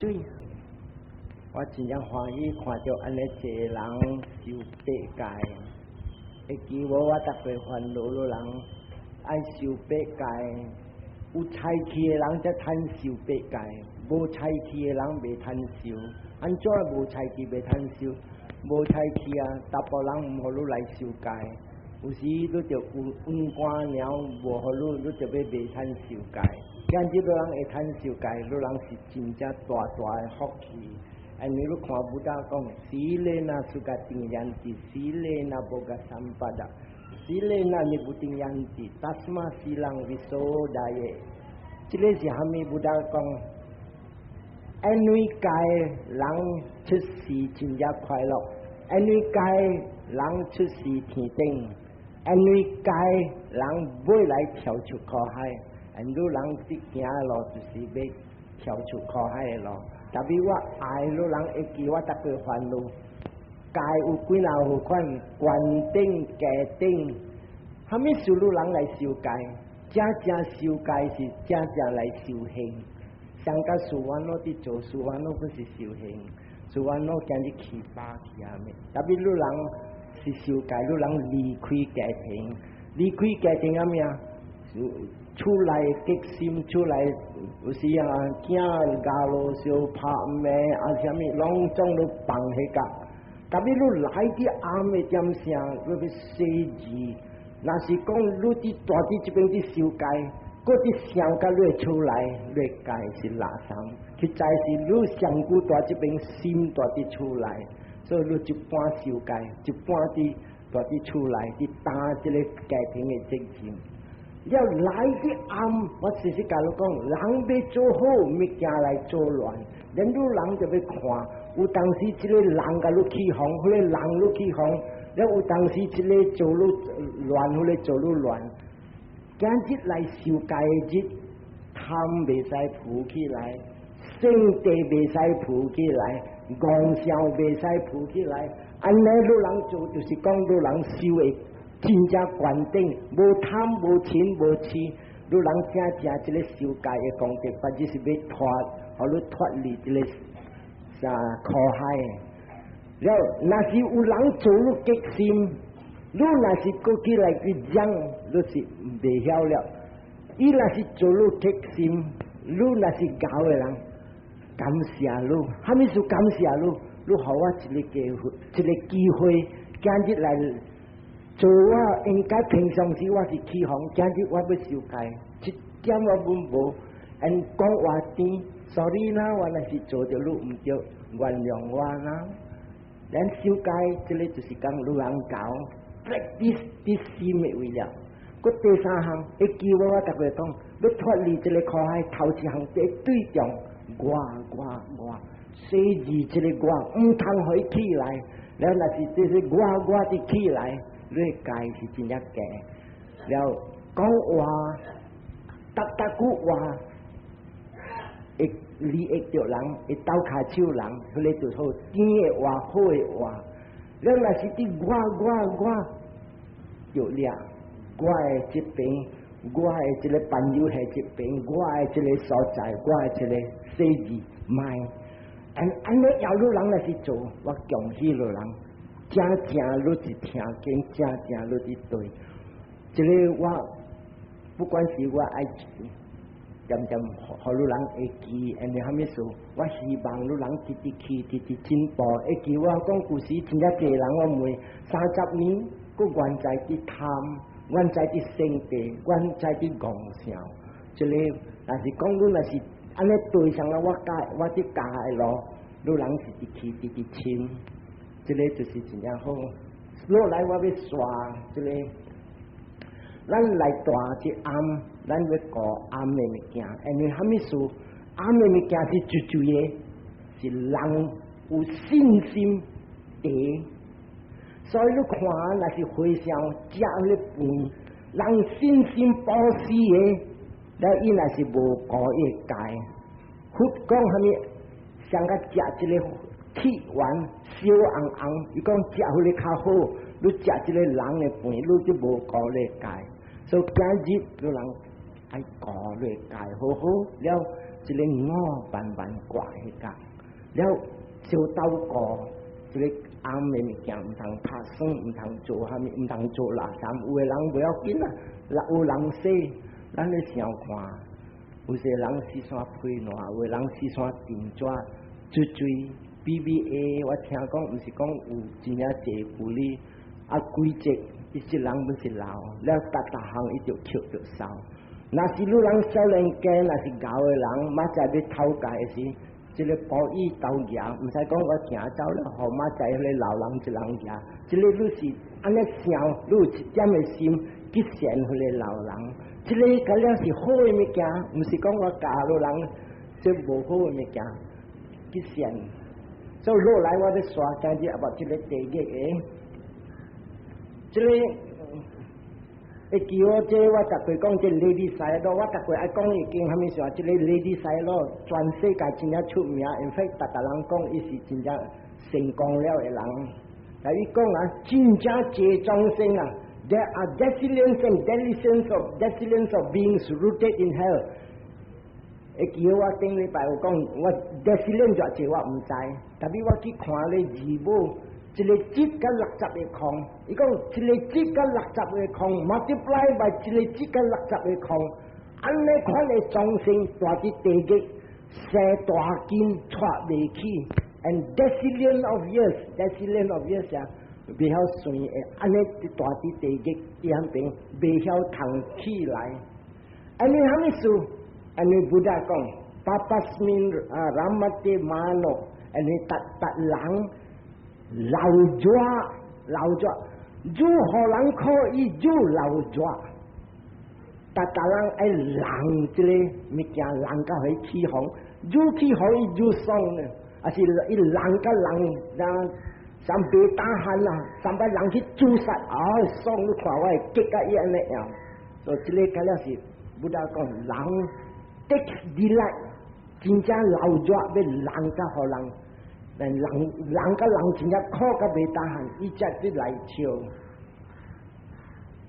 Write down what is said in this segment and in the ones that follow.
水。我真正歡喜看著按呢濟人受八戒，會記無我逐擺煩惱汝人愛受八戒，有財氣的人才通受八戒，無財氣的人袂通受。按怎無財氣袂通受？無財氣啊，查埔人毋予你來受戒，有時你著有黃官鳥無予你，你就欲袂通受戒。今日汝人會通受戒，汝人是真正大大的福氣。因為你看 Buddha 講，สีเลนะ สุคะติง ยันติ สีเลนะ โภคะสัมปะทา สีเลนะ นิพพุติง ยันติ ตัสมา สีลัง วิโสทะเย。這个是蝦米 Buddha 講？因為戒人出世真正快樂，因為戒人出世天頂，因為戒人未來跳出苦海，因汝人佇行路就是欲跳出苦海的路。特別我愛汝人會記我逐擺煩惱，戒有幾若號款，灌頂、加頂，蝦米事汝人來受戒？正正受戒是正正來修行。上甲 Suwano 佇做 Suwano 不是修行，Suwano 今日去巴去啥物？特別汝人是受戒，汝人離開家庭，離開家庭啥物啊？厝內激心出來，有時啊，囝咬落相拍罵啊，啥物攏總都放彼個。特別你來佇暗的點聲，你欲洗字，若是講你佇蹛佇這邊佇受戒，閣佇想佮你的厝內，你的戒是垃圾。實在是你上久蹛這邊心蹛佇厝內，所以你一半受戒，一半佇蹛佇厝內，佇擔這个家庭的責任。了來佇暗，我時時共你講，人欲做好物件來做亂，連汝人就欲看，有當時這个人共你起哄，彼个人你起哄，了有當時這个做你亂，彼个做你亂。今日來受戒的日，貪袂使浮起來，性地袂使浮起來，戇笑袂使浮起來。按呢，汝人做就是講汝人修的真正灌頂，無貪無嗔無痴，汝人正正這个受戒的功德，反正是欲脫，予你脫離這个啥苦海。了，若是有人做你激心，你若是閣起來去講，你是袂曉了。伊若是做你激心，你若是𠢕的人，感謝你，蝦米事感謝你？你予我一個機會，一個機會，今日來做我應該平常時我是起哄，今日我欲受戒，一點我阮無，𪜶講話甜，sorry 啦，我若是做著你毋對，原諒我啦。咱受戒，這个就是講汝人𠢕，practice 佇心的位了。閣第三項，會記我我逐擺講，欲脫離這个苦海，頭一項得對中我我我，洗字這个我，毋通予伊起來。了若是這是我我佇起來，你的戒是真正假。了講話，逐逐句話會利益著人，會鬥跤手人，彼个就好甜的話，好的話。了若是佇我我我，就掠我的這邊，我的這个朋友佇這邊，我的這个所在，我的這个細字莫。按按呢猶汝人若是做，我恭喜汝人，正正你是聽經，正正你佇對。這个我不管是我愛漸漸予汝人會記，因為蝦米事？我希望汝人直直去，直直進步。會記我講舊時真正濟人我問30年，閣原在佇貪，原在佇生地，原在佇戇笑。這个，但是講汝若是按呢對上了我教，我佇教的路，汝人是直去直直深，這个就是真正好。落來我欲煞這个，咱來蹛這暗，咱欲顧暗的物件，因為蝦米事？暗的物件是絕對的，是人有信心的。所以你看，若是和尚食彼飯，人信心布施的，了伊若是無顧伊戒，佛講蝦米？像佮食這個鐵丸燒紅紅，伊講食彼个較好，你食這個人的飯，你就無顧你戒。所以今日汝人愛顧你戒好好了，一个五慢慢掛彼工，了小鬥過，這個暗的物件毋通拍耍，毋通做蝦米，毋通做垃圾。有的人袂要緊啊，有人洗，咱咧想看，有些人四山批爛，有的人四山定紙，水水 BBA，我聽講毋是講有真正濟護理啊規則，伊一人本是老，了逐逐項伊就抾著掃。若是汝人少年家，若是𠢕的人，明仔載欲討債的時，這個寶椅頭舉，毋使講我行走了，予明仔載彼個老人一人舉。這個汝是按呢想，汝有一點的心去善彼個老人。這個敢了是好的物件，毋是講我教汝人這無好的物件去善。所以落來我欲煞今日啊，無這個地獄的，這個。會記我這我逐過講這 Ledi Sayadaw，我逐過愛講伊經蝦米事啊？這個 Ledi Sayadaw 全世界真正出名，in fact 逐逐人講伊是真正成功了的人。但伊講啊，真正濟眾生啊，there are decillions and decillions of decillions of beings rooted in hell。會記我頂禮拜有講，我 decillion 偌濟我毋知，但是我去看咧字母。一個七佮六十个空，伊講一個七佮六十个空，multiply by 一個七佮六十个空，按呢款的眾生蹛佇地獄，生大根掣袂起，and decillion of years，decillion of years 啊，袂曉算的，按呢蹛佇地獄，伊遐邊袂曉通起來。按呢蝦米事？按呢 Buddha 講，papasmin ramate mano，按呢逐逐人。流熱流熱，愈予人苦伊愈流熱。逐逐人愛人這個物件，人較會起哄，愈起哄伊愈爽呢。還是伊人佮人，人三白打漢啊，三擺人去自殺，啊爽！你看我會激甲伊按呢樣。所以這個敢了是，Buddha 講人 take delight，真正流熱欲人佮予人。人人佮人真正苦甲袂當漢，伊才佇來笑。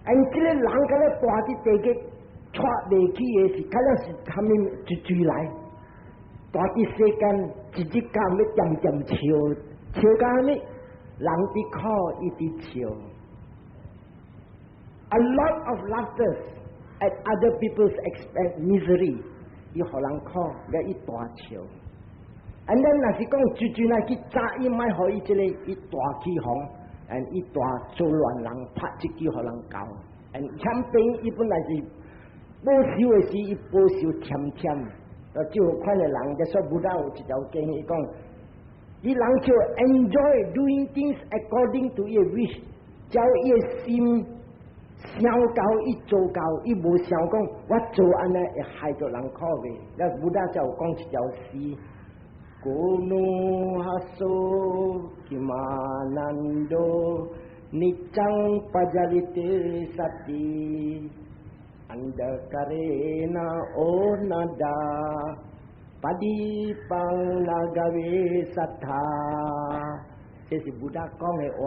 因這個人佮咧蹛佇地獄，掣袂起的是，敢了是蝦米一追來，蹛佇世間一日到欲恬恬笑，笑甲蝦米？人佇苦，伊佇笑。A lot of laughter at other people's expense misery，伊予人苦，了伊大笑。And then 若是講追追來去炸伊，莫予伊這個伊大起哄，and 伊大做亂人拍一支予人𠢕。And 欠兵伊本來是保守的時，伊保守恬恬。啊，這款的人，就說 Buddha 有一條經，伊講，伊人就 enjoy doing things according to 伊的 wish，照伊的心想到伊做到，伊無想講我做按呢會害著人苦未？那 Buddha 就有講一條詩。Ko no haso khimanando niccang pajalite sati andhakarena onada padipang na gave sattha，這是 Buddha 講的話。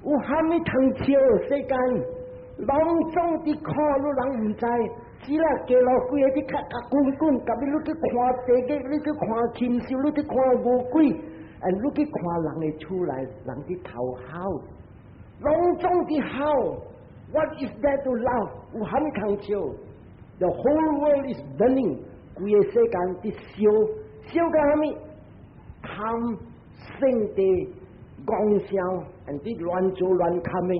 有蝦米通笑世間，攏總佇苦，汝人毋知。只啦，街路規个佇較較滾滾，共你你去看地獄，你去看禽獸，你去看餓鬼，and 你去看人的厝內，人佇偷哭，攏總佇哭。What is there to laugh？有蝦米通笑？The whole world is burning，規个世間佇燒，燒甲蝦米？貪、嗔、地、戇笑，and 佇亂做亂看的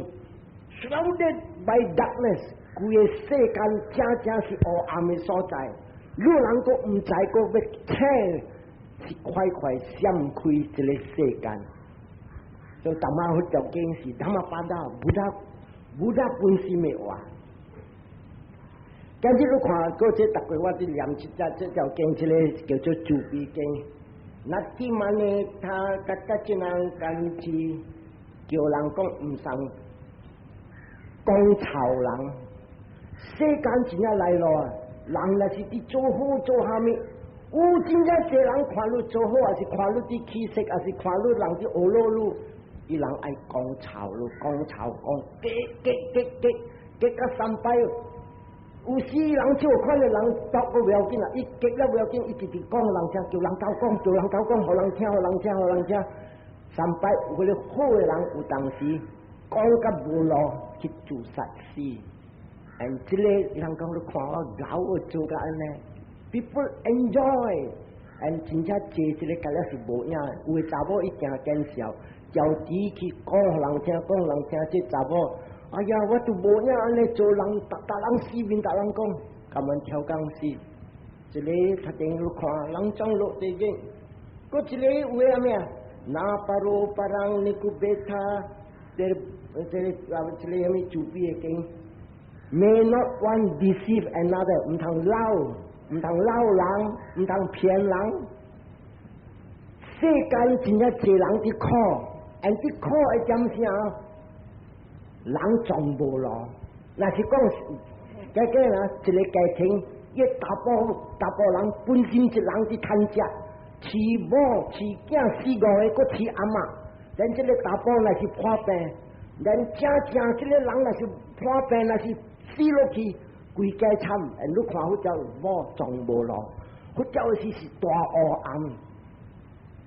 ，surrounded by darkness。規个世間正正是黑暗的所在，汝人閣毋知，閣欲請是快快閃開這個世間。所以大馬佛教經是 Dhammapada，Buddha 本心的話。今日你看，閣這逐個我佇念這隻這條經，這個叫做慈悲經。Natthi manetha kaccāchinang kanci，叫人講毋通講臭人。世間真正來咯，人若是佇做好做蝦米，有真正濟人看汝做好，還是看汝佇起色，還是看汝人佇學落汝，伊人愛講臭汝，講臭講，激激激激激甲三擺，有時人這款的人讀都不要緊啦，伊結了不要緊，伊直直講人聽，叫人鬥講，叫人鬥講，予人聽，予人聽，予人聽。三擺有彼個好的人，有當時講甲無路去自殺死。And 這個人講你看我𠢕我做甲按呢，people enjoy，and 真正坐這個甲了是無影，有的查某伊驚見笑，調錢去講予人聽，講予人聽，這查某，哎呀，我都無影按呢做人，逐逐人死面，逐人講，甘願跳江死。一個頭頂你看，人總落地獄，閣一個有的啥物啊？那パロパラン尼古貝塔，這個這個啊，這個啥物慈悲的經？May not one deceive another，毋通撈，毋通撈人，毋通騙人。世間真正濟人佇苦，and 佇苦的點聲，人總無路。若是講，假假啦，一個家庭，伊查埔查埔人本身一人佇趁食，飼某飼囝四五個，閣飼阿嬤。咱這個查埔若是破病，咱正正這個人若是破病，若是死落去，規家慘。你看佛教某總無路，佛教的是大烏暗。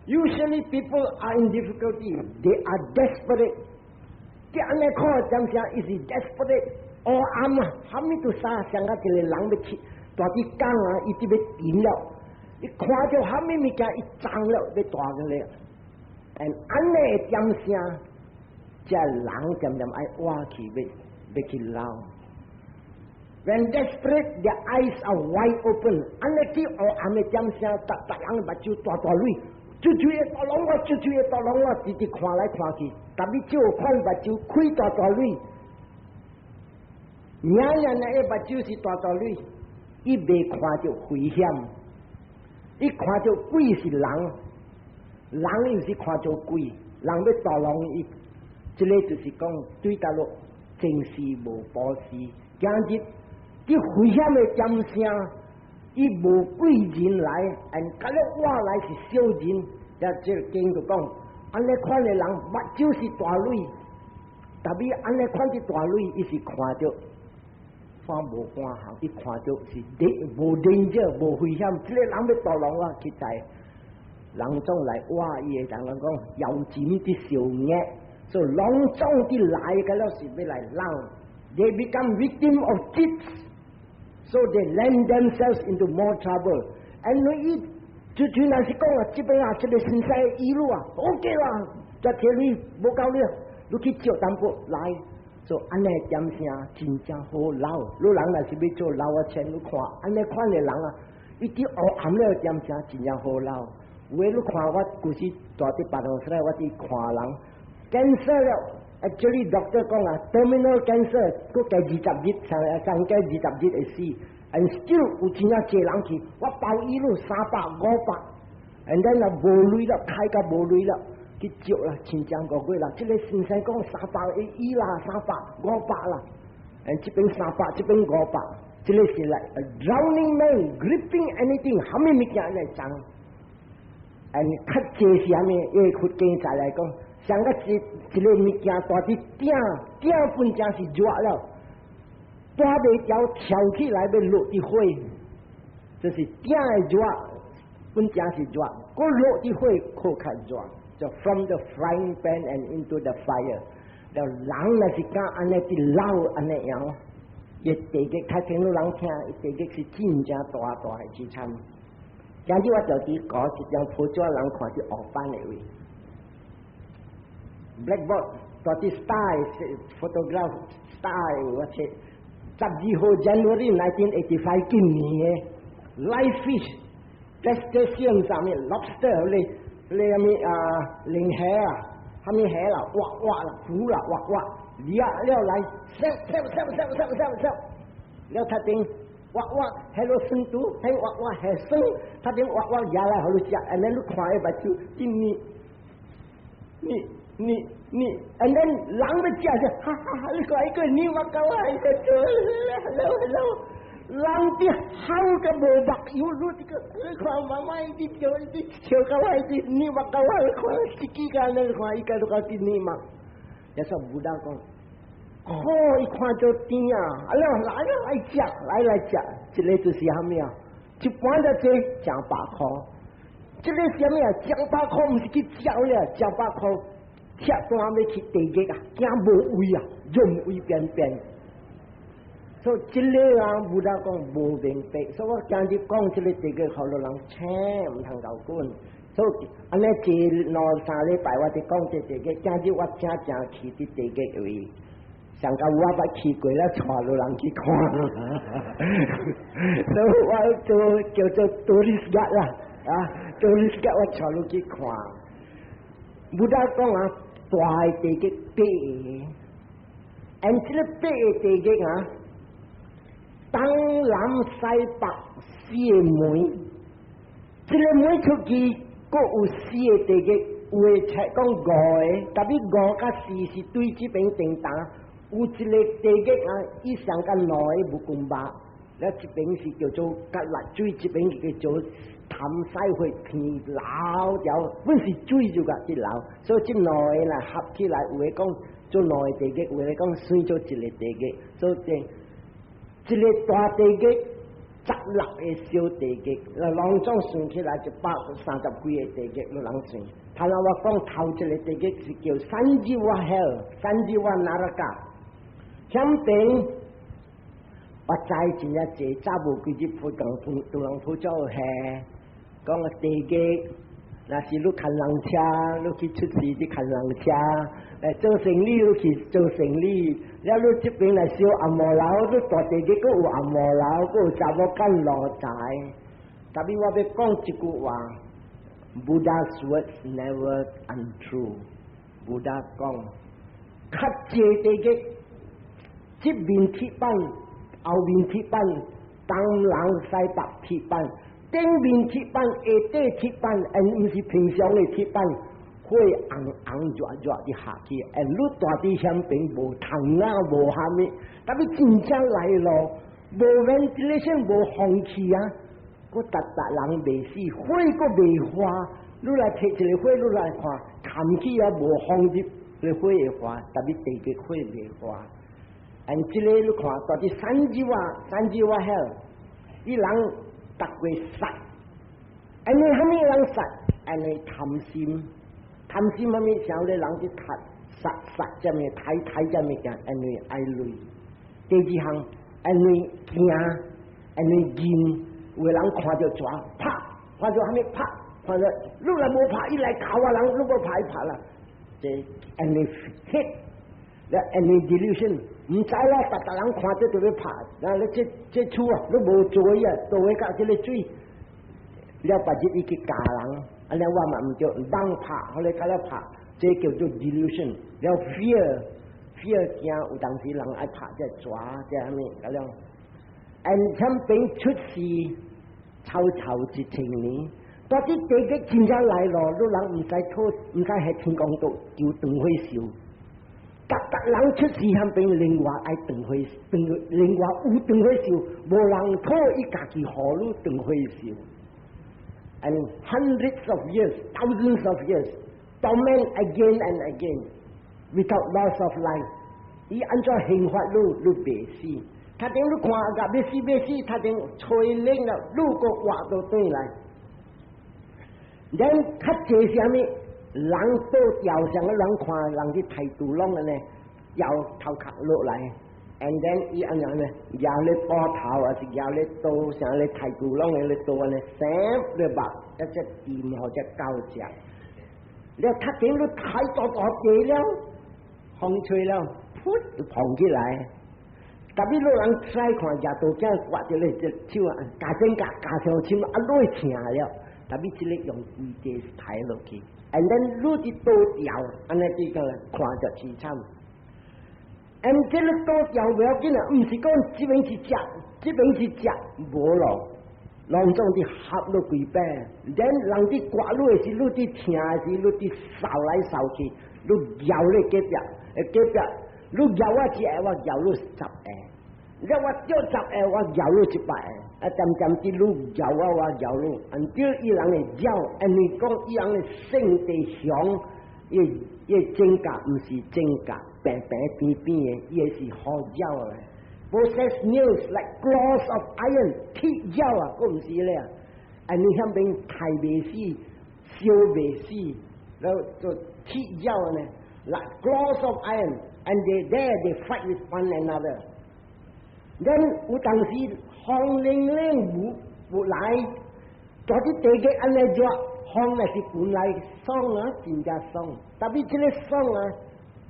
Usually people are in difficulty, they are desperate。這按呢看，點聲伊是 desperate，烏暗啊，啥物都啥，像個一個人欲去，蹛佇工啊，伊就欲沉了，伊看著啥物物件，伊撞了，欲蹛過來。And 按呢點聲，這人漸漸愛活去，欲欲去撈。When desperate, their eyes are wide open。按呢去烏暗的點聲，逐逐人目睭大大蕊，追追的大龍我，追追的大龍我，直直看來看去，特別這款目睭開大大蕊，娘娘的目睭是大大蕊，伊袂看著危險，伊看著鬼是人，人又是看著鬼，人欲屠龍伊，這個就是講對大陸前世無布施，今日佇危險的點聲，伊無貴人來，and 甲你活來是小人，這這個經就講，按呢款的人目睭是大蕊，特別按呢款的大蕊，伊是看著看無半項，伊看著是無 danger 無危險，這個人欲屠龍啊，去在人總來挖伊的，人講搖錢佇燒熱，所以攏總佇來個了是欲來撈，they become victim of cheats。So they land themselves into more trouble. And 你伊就就若是講啊，這邊啊，這個先生醫路啊，OK 啦，才提你無夠了，你去借淡薄來，所以按呢點聲真正好撈。你人若是欲做撈啊錢，你看按呢款的人啊，伊佇烏暗了點聲真正好撈。有的你看我舊時蹛佇辦公室，我佇看人 cancer 了。Actually doctor 講啊，terminal cancer，閣加20日，上上加20日會死，and still 有真正濟人去，我包醫路300500，and then 啊無鐳了，開甲無鐳了，去借啦，親像個月啦，這個先生講三百會醫啦，300 500啦，and 這邊三百，這邊五百，這個是 like a drowning man gripping anything，啥物物件來爭，and 較濟是啥物？因為佛經在來講。像個一一個物件蹛佇鼎，鼎本正是熱了，蹛袂牢跳起來欲落佇火，就是鼎的熱，本正是熱，閣落佇火閣較熱，就 from the frying pan and into the fire。了人若是敢按呢佇撈按呢樣，伊地獄較聽到人聽，伊地獄是真正大大的淒慘。今日我就佇講一張報紙，人看佇黑板的位。Blackboard 蹛佇 Star photograph Star 我冊12號 January 1985 今年的 live fish crustacean 啥物 lobster 咧咧啥物啊龍蝦啊，啥物蝦啦，活活啦，浮啦，活活，掠了來，燒燒燒燒燒燒燒，了頭頂活活喺落酸度，喺活活係酸，頭頂活活掠來予你食，按呢你看伊目睭，真膩膩。你你，and then 人欲食就哈哈哈！你看伊個你我狗啊，伊個做，hello hello，人佇哭甲無目油，你這個你看媽媽伊佇笑，伊佇笑到我，伊佇你目狗啊，你看一支間你看伊個都甲佇膩目。也說 Buddha 講，哦，伊看著甜啊，啊了來來食，來來食，這个就是啥物啊？一般就這成百箍，這个啥物啊？成百箍毋是去食咧，成百箍拆單欲去地獄啊，驚無位啊，任位邊邊。所以這个啊，Buddha 講無明白，所以我今日講這个地獄，予予人聽，毋通𠢕滾。所以按呢這兩三禮拜我佇講這地獄，今日我正正去佇地獄位。上個我捌去過了，帶予人去看，所以我做叫做 tourist guide 啦，啊，tourist guide 我帶予去看。Buddha 講啊，大地獄八個，and 這个八个地獄啊，東南西北四个門，這个門出去，閣有四个地獄，有的冊講五个，但是五佮四是對這邊頂當。有一个地獄啊，伊上佮兩个無共肉，了這邊是叫做吉辣水，這邊叫做潭屎血天流掉，本是水就共佇流，所以這兩个啦合起來，有的講做兩个地獄，有的講算做一个地獄，所以這一个大地獄，16个小地獄，攏總算起來130幾个地獄，予人算。頭先我講頭一个地獄是叫 Sanjiva Hell、Sanjiva Naraka。響邊我知真正濟，早無幾日普講普人普做下，講個地獄，若是你牽人車，你去出事你牽人車，來做生理你去做生理，了你這邊來燒紅毛樓，你大地獄閣有紅毛樓，閣有查某幹奴才。但是我欲講一句話，Buddha's words never untrue。Buddha 講，較濟地獄。這面鐵板，後面鐵板，東南西北鐵板，頂面鐵板，下底鐵板，毋是平常的鐵板，火紅紅熱熱佇下去，你蹛佇遐邊無窗仔無蝦米，但是真正來咯，無 ventilation 無風氣啊，閣逐逐人袂死，火閣袂化，你來提一个火，你來看，冚起啊無風入，个火會化，但是地獄火袂化。按這个你看，蹛佇 Sanjiva，Sanjiva hell，伊人逐過殺，因為蝦米人殺？因為貪心，貪心蝦米？像咧人去殺殺殺這物，刣刣這物件，因為愛鐳。第二項，因為驚，因為驚，有的人看著蛇拍，看著蝦米拍，看著你若無拍，伊來咬我人，你無拍伊拍啦。這因為 hate，了因為 delusion。毋知啦，逐逐人看著就欲拍，然後你這這厝啊，你無做啊，做甲這个水，了別日伊去咬人，按呢我嘛毋對，猛拍，予你較了拍，這叫做 delusion。了 fear，fear 驚有當時人愛拍這蛇，這蝦米咁樣。and 前邊出世，臭臭一千年，蹛佇地獄真正來咯，你人毋使討，毋使喺天公度求長歲壽。逐逐人出世遐邊，另外愛長歲，長另外有長歲壽，無人討伊家己予你長歲壽。And hundreds of years, thousands of years, torment again and again, without loss of life。伊按怎刑罰你，你袂死。他頂你看甲欲死欲死，他頂吹冷了，你閣活倒轉來。咱較濟啥物？人倒吊上個人看人去刣豬籠按呢，掉頭殼落來，and then 伊按樣呢，舉咧斧頭還是舉咧刀，像咧刣豬籠的咧刀按呢，閃咧肉，一隻掂予隻狗食。你讀經你太大大地了，風吹了，噗就膨起來。特別你人使看舉刀仔割著咧隻手啊，加整加加上手啊，落疼了。特別這个用規個刣落去。and then 你佇倒吊，按呢佇個看著淒慘。and 這个倒吊袂要緊啊，毋是講這邊是食，這邊是食，無咯，攏總佇合落規擺。then 人佇割你的時，你佇疼的時，你佇掃來掃去，你咬咧隔壁，隔壁，你咬我一下，我咬你十下。你我著十下，我咬你100下。啊，漸漸佇你咬我，我咬你，until 伊人會咬，因為講伊人的性地雄，伊伊正覺毋是正覺，平平扁扁的，伊的是虎爪的。Possess nails like claws of iron，鐵爪啊，閣毋是咧。啊，你響邊刣袂死，燒袂死，然後做鐵爪呢，like claws of iron，and they there they fight with one another。Then 有當時風冷冷無無來，在佇地獄按呢熱，風若是本來爽啊，真正爽。特別這個爽啊，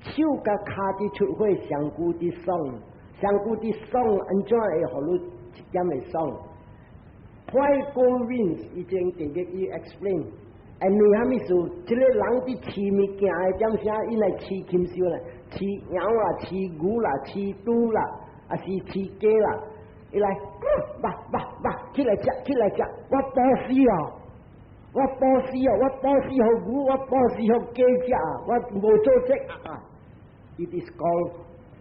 手佮跤佇出火上久佇爽，上久佇爽，按怎會予你一點會爽？Why cold winds？伊前地獄伊 explain，因為啥物事？這個人佇飼物件的點聲，伊來飼禽獸啦，飼羊啦，飼牛啦，飼豬啦，抑是飼雞啦，伊來，肉肉肉，起來食，起來食，我布施哦，我布施哦，我布施予牛，我布施予雞食，我無做這啊。It is called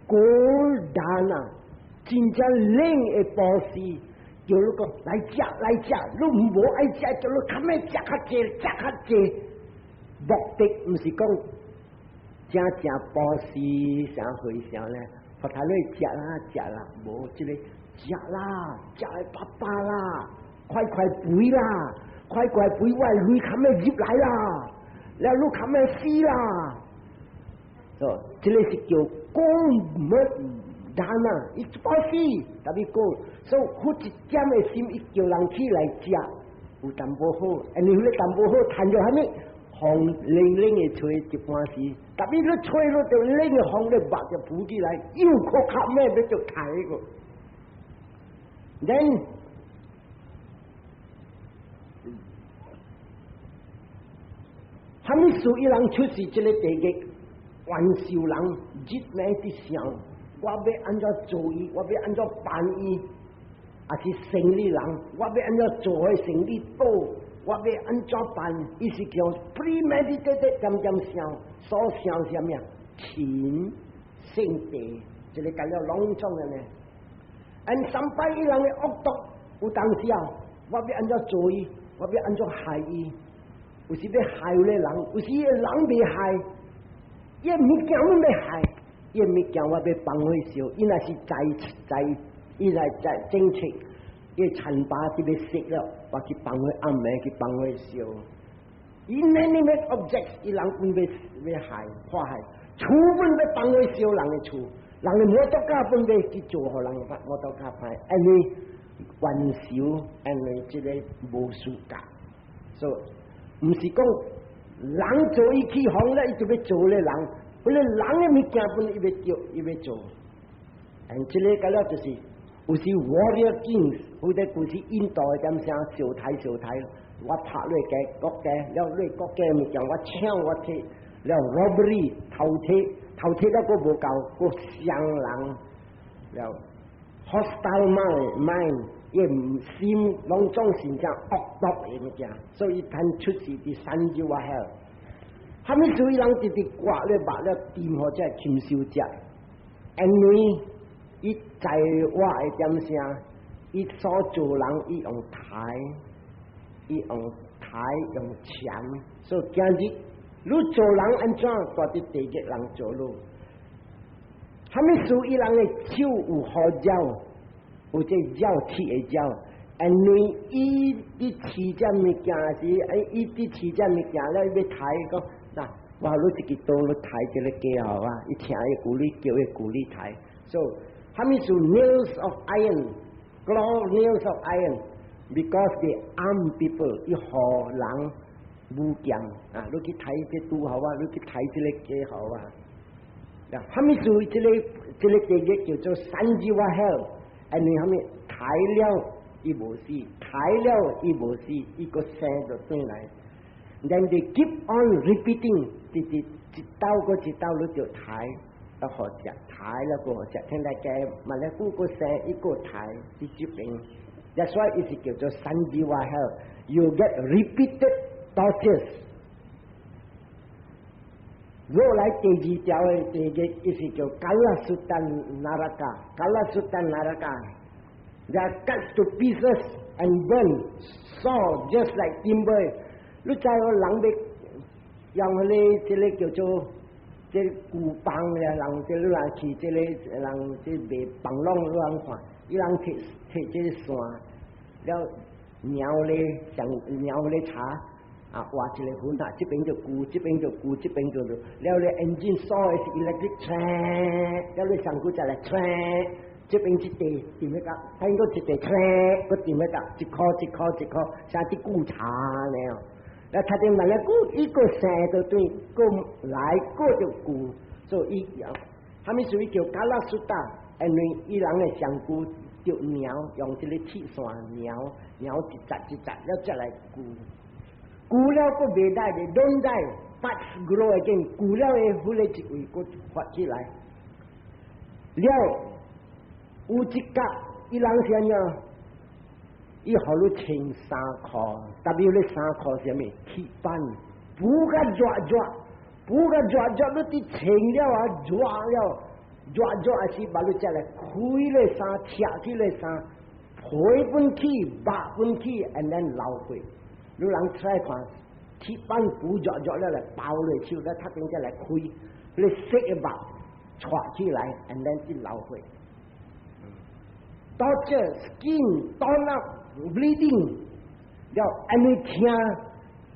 cold dana，真正冷的布施，叫你講來食來食，你無愛食，叫你較欲食較濟，食較濟。目的毋是講正正布施啥回啥咧。佛頭咧食啦食啦，無這個食啦，食會飽飽啦，快快肥啦，快快肥，我鐳較欲入來啦，了你較欲死啦。哦，這個是叫講乜 dana，伊布施，特別講，所以付一點的心，伊叫人起來食，有淡薄好，因為彼個淡薄好，趁著啥物？風冷冷的吹一半時，特別你吹落就冷的風咧，肉就浮起來，又閣較欲欲著刣個。Then 啥物事伊人出世這個地獄，冤仇人日暝佇想，我欲按怎做伊，我欲按怎辦伊，抑是生理人，我欲按怎做彼生理倒。我欲按怎辦？伊是叫 premeditated 點點想，所想啥物啊？情、性地，這個計了攏總的呢。按三擺伊人的惡毒，有當時啊，我欲按怎做伊，我欲按怎害伊，有時欲害彼個人，有時彼個人袂害，伊物件攏欲害，伊物件我欲放火燒，伊若是在在，伊來在政策。伊田巴就欲死了，我去放火暗暝去放火燒。Inanimate objects，伊人本欲欲害破壞，厝本欲放火燒人的厝，人的摩托卡本欲去做予人摩托卡歹，因為冤仇，因為這個無事甲，所以毋是講人做伊起風咧，伊就欲做咧人，彼個人的物件本伊欲做，伊欲做，嗯，這個個了就是。有時 warrior kings，或者舊時印度的點聲相刣相刣，我拍你家國家，了你國家物件我搶我摕，了 robbery 偷竊，偷竊了閣無夠，閣傷人，了 hostile mind，伊心攏總是正惡毒的物件，所以趁出世佇三洲啊 hell，啥物事伊人直直割咧肉咧掂予這禽獸食，因為伊在我的點聲，伊所做人伊用刣，伊用刣用錢，所以今日你做人按怎，蹛佇地獄人做你。啥物事伊人的手有虎爪，有這爪鐵的爪，因為伊佇飼這物件時，哎，伊佇飼這物件了，伊欲刣講，嗱，我予你一支刀，你刣這個雞予我，伊聽伊鼓勵叫伊鼓勵刣，所以。啥物事 nails of iron, claw nails of iron, because they arm people，伊予人武劍啊！你去刣這豬予我，你去刣這個雞予我。啊，啥物事這個這個地獄叫做 Sanjiva hell，因為啥物刣了伊無死，刣了伊無死，伊閣生就轉來。Then they keep on repeating，直直一刀閣一刀，你就刣。予食，刣了閣予食，聽來加，嘛咧久閣生伊閣刣佇這邊。That's why 伊是叫做 Sanjiva hell。You get repeated tortures。落來第二條的地獄，伊是叫 Kallasuta Naraka，Kallasuta Naraka。They are cut to pieces and burn, saw just like timber。你知影人欲用彼個這個叫做這舊房嘅人，這你來去這個人，這賣房攏你人看，伊人提提這個線，了貓咧像貓咧查啊，畫一個痕啊，這邊就舊，這邊就舊，這邊就了咧 engine 鎖的是 electric 車，了你上古再來車，這邊一塊掂一個，睇過一塊車，閣掂一個，一箍一箍一箍，像啲舊茶呢。那他哋問了久，伊個生就對，閣來閣就舊，所以伊啥物屬於叫 Kala Sutta，因為伊人的上古就貓用這個鐵線貓，貓一節一節了再來舊，舊了閣袂來的，don't die，but grow again，舊了的迄個一位閣發起來，了有一角伊人是按怎？伊予你穿衫褲，特別你衫褲是啥物？鐵板，補甲熱熱，補甲熱熱，你佇穿了啊，熱了，熱熱還是把你再來開咧衫，拆起咧衫，皮本起，肉本起，and then 流血。你人出來看，鐵板補熱熱了來包落手，咧讀頂再來開，你色的肉戳起來，and then 去流血。Torture skin torn up bleeding，了按呢疼，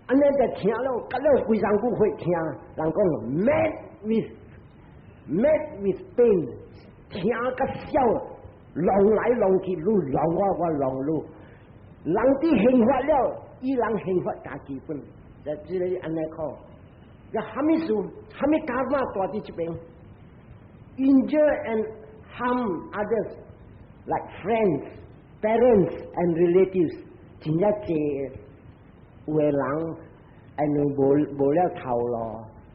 按呢就疼了，甲了規身軀會疼。人講 mad with pain，疼甲痟，弄來弄去，愈弄我我弄愈。人佇刑罰了，伊人刑罰加基本，就這個按呢講。了蝦米事？蝦米karma 大佇這邊？Injure and harm others，like friends, parents and relatives，真正濟有的人，因為無無了頭路，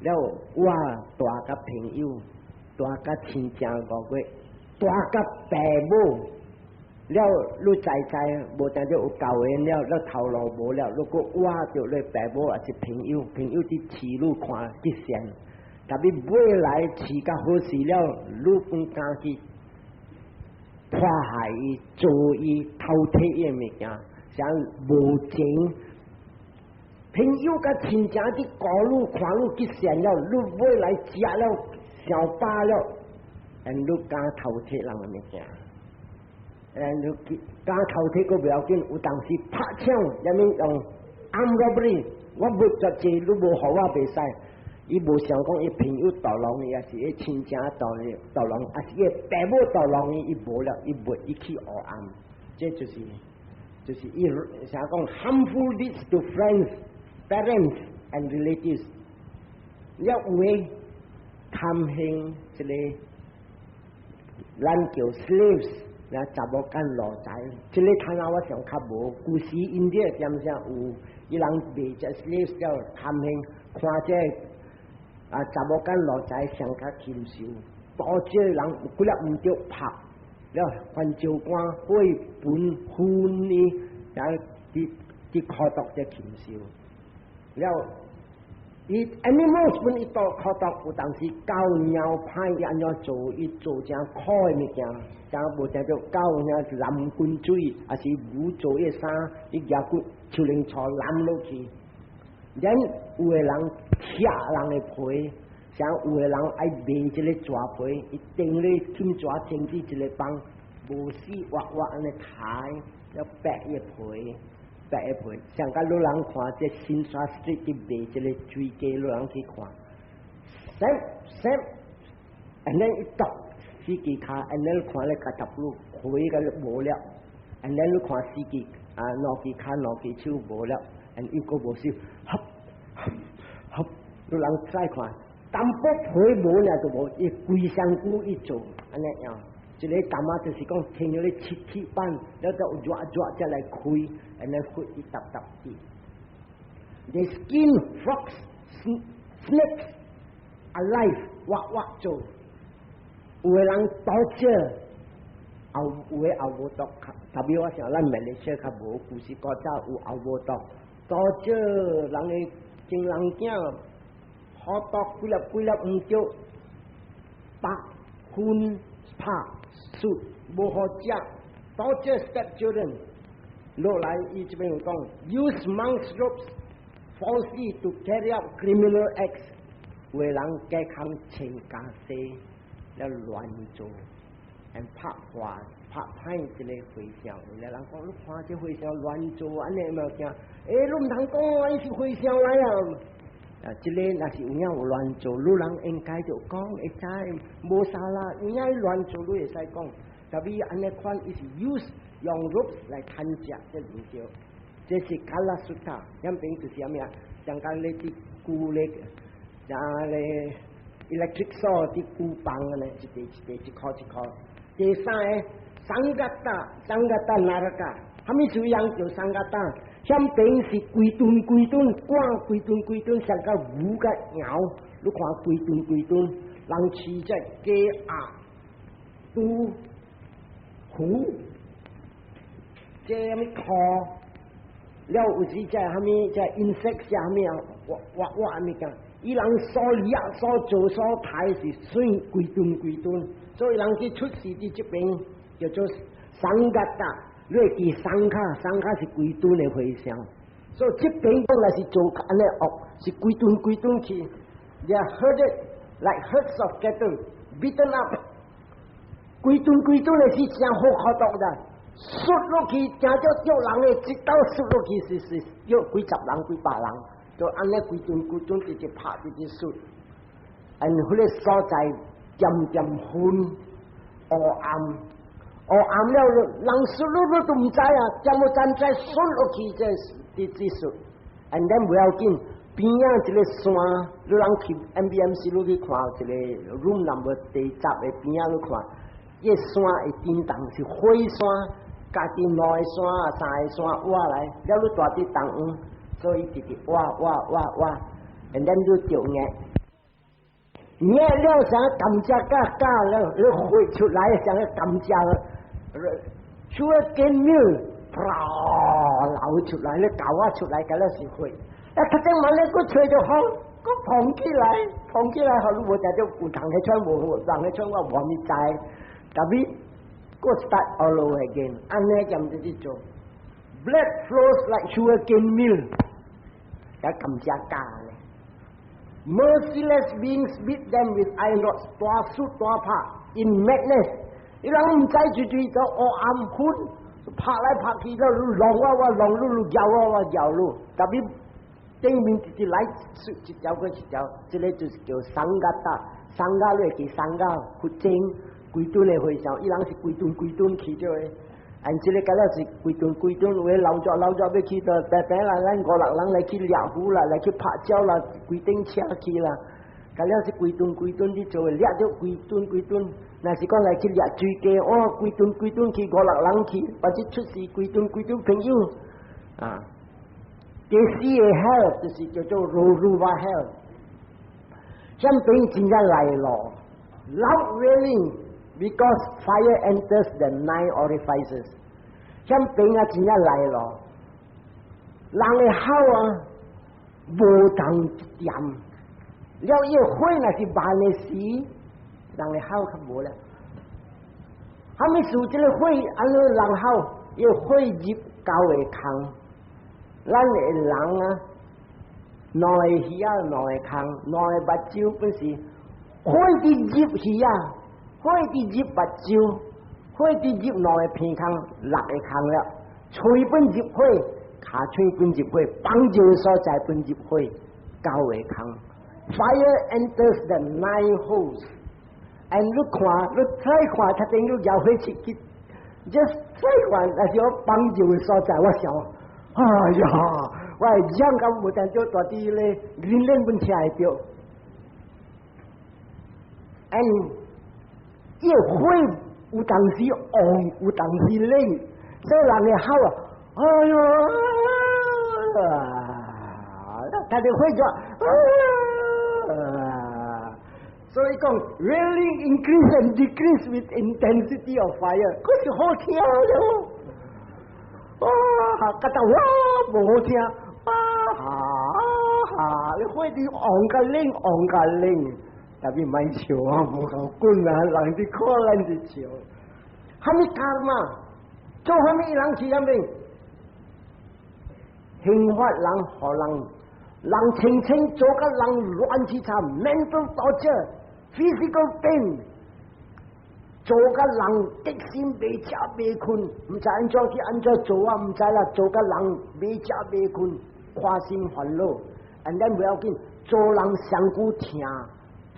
了我蹛佮朋友，蹛佮親情五月，蹛佮爸母，了你知知無定著有交緣了，了頭路無了，你閣挖著你爸母抑是朋友，朋友佇飼你看極善，特別尾來飼甲好勢了，你攏敢去破害伊、做伊、偷摕伊的物件，像無情。朋友佮親情佇顧你看你極善了，你尾來食了傷飽了，你敢偷摕人的物件？你敢偷摕閣袂要緊，有當時拍槍，啥物用 armed robbery，我無絕濟，你無予我袂使。伊無想講伊朋友盜弄伊，抑是伊親情盜伊盜弄，抑是伊爸母盜弄伊，伊無了，伊袂伊去烏暗。這就是伊啥講 harmful deeds to friends, parents and relatives。了有的貪行這個，咱叫 slaves，那查某囝奴才，這個睇下我想較無。舊時印度點聲有，伊人賣這 slaves 叫貪行，看這啊查某囝奴才上較禽獸，多少人有幾粒毋著拍，了焚燒光火焚熏伊，然後佇佇苦毒這禽獸，了伊 animals 本伊都苦毒，有當時狗貓歹伊按怎做？伊做誠苦的物件，誠無聽著狗爾淋滾水，抑是牛做伊的衫，伊舉骨樹林草淋落去。咱有的人拆人的皮，像有的人愛賣這個蛇皮，伊頂咧金蛇整治一個幫，無死活活按呢刣，要剝伊的皮，剝伊皮。上甲老人看這新沙 street 去賣這個水雞，老人去看，閃閃，and then 伊剁四支跤，and then 看咧較十路皮甲無了，and then 你看四支啊兩支跤兩支手無了，and 伊閣無死，合合，你人再看，淡薄皮無了就無，伊規身軀伊做按呢樣。這個感覺就是講，聽了咧切鐵板，了就熱熱才來開，按呢血一沓沓滴。The skin frogs, snakes alive，活活做。有的人 torture，後有的後無毒，特別我想咱馬來西亞較無，舊時古早有後無毒，torture 人的情人囝，好毒幾粒幾粒毋著，白熏拍術無好食，torture step children。落來伊這邊有講，use monks robes falsely to carry out criminal acts。有的人隔空穿袈裟了亂做，and 拍壞拍歹這个和尚。有的人講，你看這和尚亂做按呢物件，欸，你毋通講，伊是和尚來啊！啊，這个若是有影有亂做，你人應該就講會知無啥啦。有影伊亂做，你會使講。特別按呢款，伊是 use 用 ropes 來牽食，這毋對。這是 Kala Sutta，遐邊就是啥物啊？像講你佇鋸咧，然後咧 electric saw 佇鋸棒按呢，一塊一塊，一箍一箍。第三个，Sanghata，Sanghata Naraka，啥物事樣叫 Sanghata？遐邊是規頓規頓，趕規頓規頓，像個牛佮羊，你看規頓規頓，人飼這雞鴨、豬、虎，這啥物兔，了有時這啥物這 insect 啥物啊，活活活物件，伊人所掠、所做、所刣是算規頓規頓，所以人去出世佇這邊叫做 Sanghata。你會記 Sangha，Sangha 是規頓的和尚，所以這邊講若是做按呢惡，是規頓規頓去，they are herded like herds of cattle beaten up，規頓規頓的是誠好可毒的，摔落去誠足著人的，一刀摔落去是是著幾十人幾百人，就按呢規頓規頓直直拍直直摔，and 彼个所在漸漸昏烏暗。哦，暗了，人摔落落都毋知啊，怎麼怎知摔落去這直直摔？And then 不要緊，邊仔一个山，你人去 MBMC 你去看一个 room number 第十的邊仔你看，伊个山會震動是火山，家己兩个山三个山挖來，了你蹛佇東方，所以直直挖挖挖挖，and then 你著壓。壓了像甘蔗架架了，你血出來像個甘蔗。Sugar cane mill，啪流出來，你狗仔出來，敢若是血。啊，頭先問你，閣吹著風，閣膨起來，膨起來，予你無食著有人去喘，無人去喘，我無物知。特別閣 start all over again，按呢咁直直做。Blood flows like sugar cane mill，佮甘蔗架咧。Merciless beings beat them with iron rods，大摔大拍，in madness。伊人毋知就就就烏暗昏，拍來拍去，了弄我我弄你，你咬我我咬你，特別頂面直直來一條過一條，這个就是叫 Sanghata，Sangha 你會記 Sangha 佛經規頓的和尚，伊人是規頓規頓去做的，按這个敢若是規頓規頓，有的老咗老咗欲去到白白啦，咱五六人來去掠魚啦，來去拍鳥啦，規頂車去啦，敢若是規頓規頓佇做的，掠著規頓規頓。若是講來去掠水雞，哦，規頓規頓去五六人去，或者出事規頓規頓朋友啊。第四个 hell 就是叫做 Raurava hell，遐邊真正來咯，loud wailing because fire enters the nine orifices，遐邊啊真正來咯，人的口啊無當掂，了伊火若是慢的時，人的口較無了。啥物事這个火按怎人口，伊火入九个空，咱的人啊，兩个耳仔，兩个空，兩个目睭本是火佇入耳仔，火佇入目睭，火佇入兩个鼻孔，六个空了。喙本入火，跤喙本入火，放尿所在本入火，九个空。Fire enters the nine holes。And 你看，你再看，頭先你搖火去去，just 再看，那是我放尿的所在，我想，哎呀，我會講到無當做蹛佇咧，人人本聽會著。And 伊火有當時旺，有當時冷，所以人的口啊，哎喲，他的火就，啊。所以講，wailing increase and decrease with intensity of fire，可是好聽了。哇，覺得哇無好聽，啊哈哈，你火佇旺佮冷，旺佮冷，特別莫笑啊，無夠滾啊，人佇看咱佇笑。啥物 karma？做啥物人是啥物？刑罰人予人，人清清做甲人亂七慘，mental torture，physical pain，做甲人激心袂食袂睏，毋知按怎去按怎做啊？毋知啦，做甲人袂食袂睏，花心煩惱，and then 不要緊，做人上久疼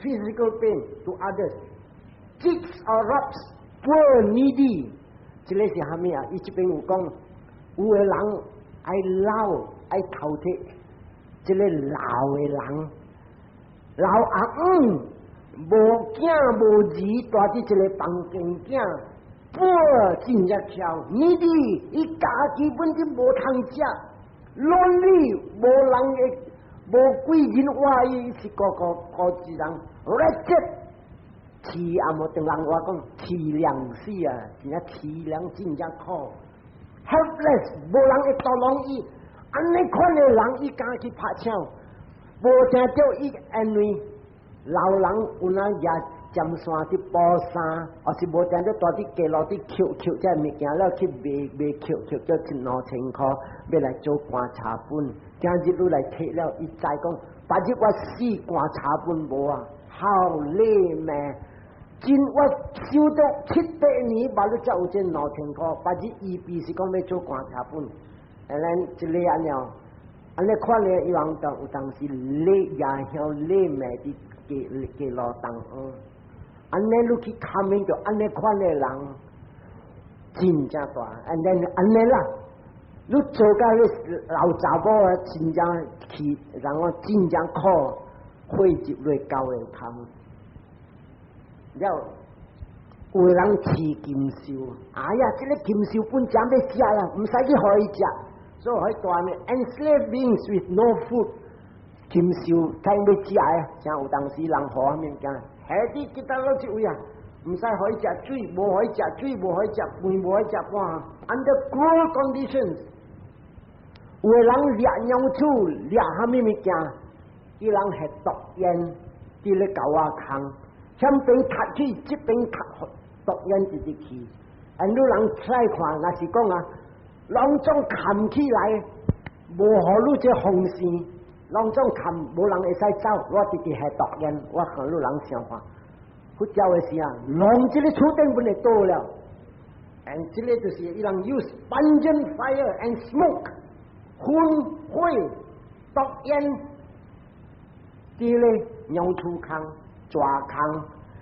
，physical pain to others，cheats or robs poor needy，這个是蝦米啊？伊這邊有講，有的人愛撈愛偷摕。這个老的人，老阿姆無囝無兒，蹛佇一个房間囝，poor 真正巧，needy 伊家己本身無通食，lonely 無人會，無幾人活伊是孤孤孤一人，wretched 凄啊無等人話講凄涼死啊，真正凄涼，真正苦，helpless 無人會倒攏伊。按呢款的人，伊敢去拍槍，無聽著伊因為老人有哪舉針線佇補衫，抑是無聽著蹛佇街路佇抾抾這物件了去賣賣抾抾咗一兩千箍，欲來做棺材本。今日愈來提了，伊知講，別日我死棺材本無啊，好禮命，真我修到七八年，嘛你才有這兩千箍。別日伊必是講欲做棺材本。and then 這个按呢，按呢看咧，伊人當有當時禮也曉禮命佇街街路當中，按呢你去看面就按呢款的人真正大，and then 按呢啦，你做甲彼老查某啊，真正去，然後真正苦，火入來狗的空，了。有的人飼禽獸，哎呀，這个禽獸本正欲食啦，毋使去予伊食。所以予伊蹛呢，enslave beings with no food，禽獸睇欲食的，像有當時人予物件，下佇吉他落這位啊，毋使予伊食水，無予伊食水，無予伊食飯，無予伊食半項，under cruel conditions。有的人掠鳥鼠，掠蝦米物件，伊人係毒煙，佇咧狗仔空，向邊踢去，這邊踢毒煙直直去。and 你人出來看，若是講啊，攏總冚起來，無予你這風扇，攏總冚，無人會使走。我直直係毒煙，我看你人想看。佛教的時啊，攏這个厝頂本會倒了。and 這个就是伊人 use pungent fire and smoke，燻火毒煙，佇咧鳥鼠空、蛇空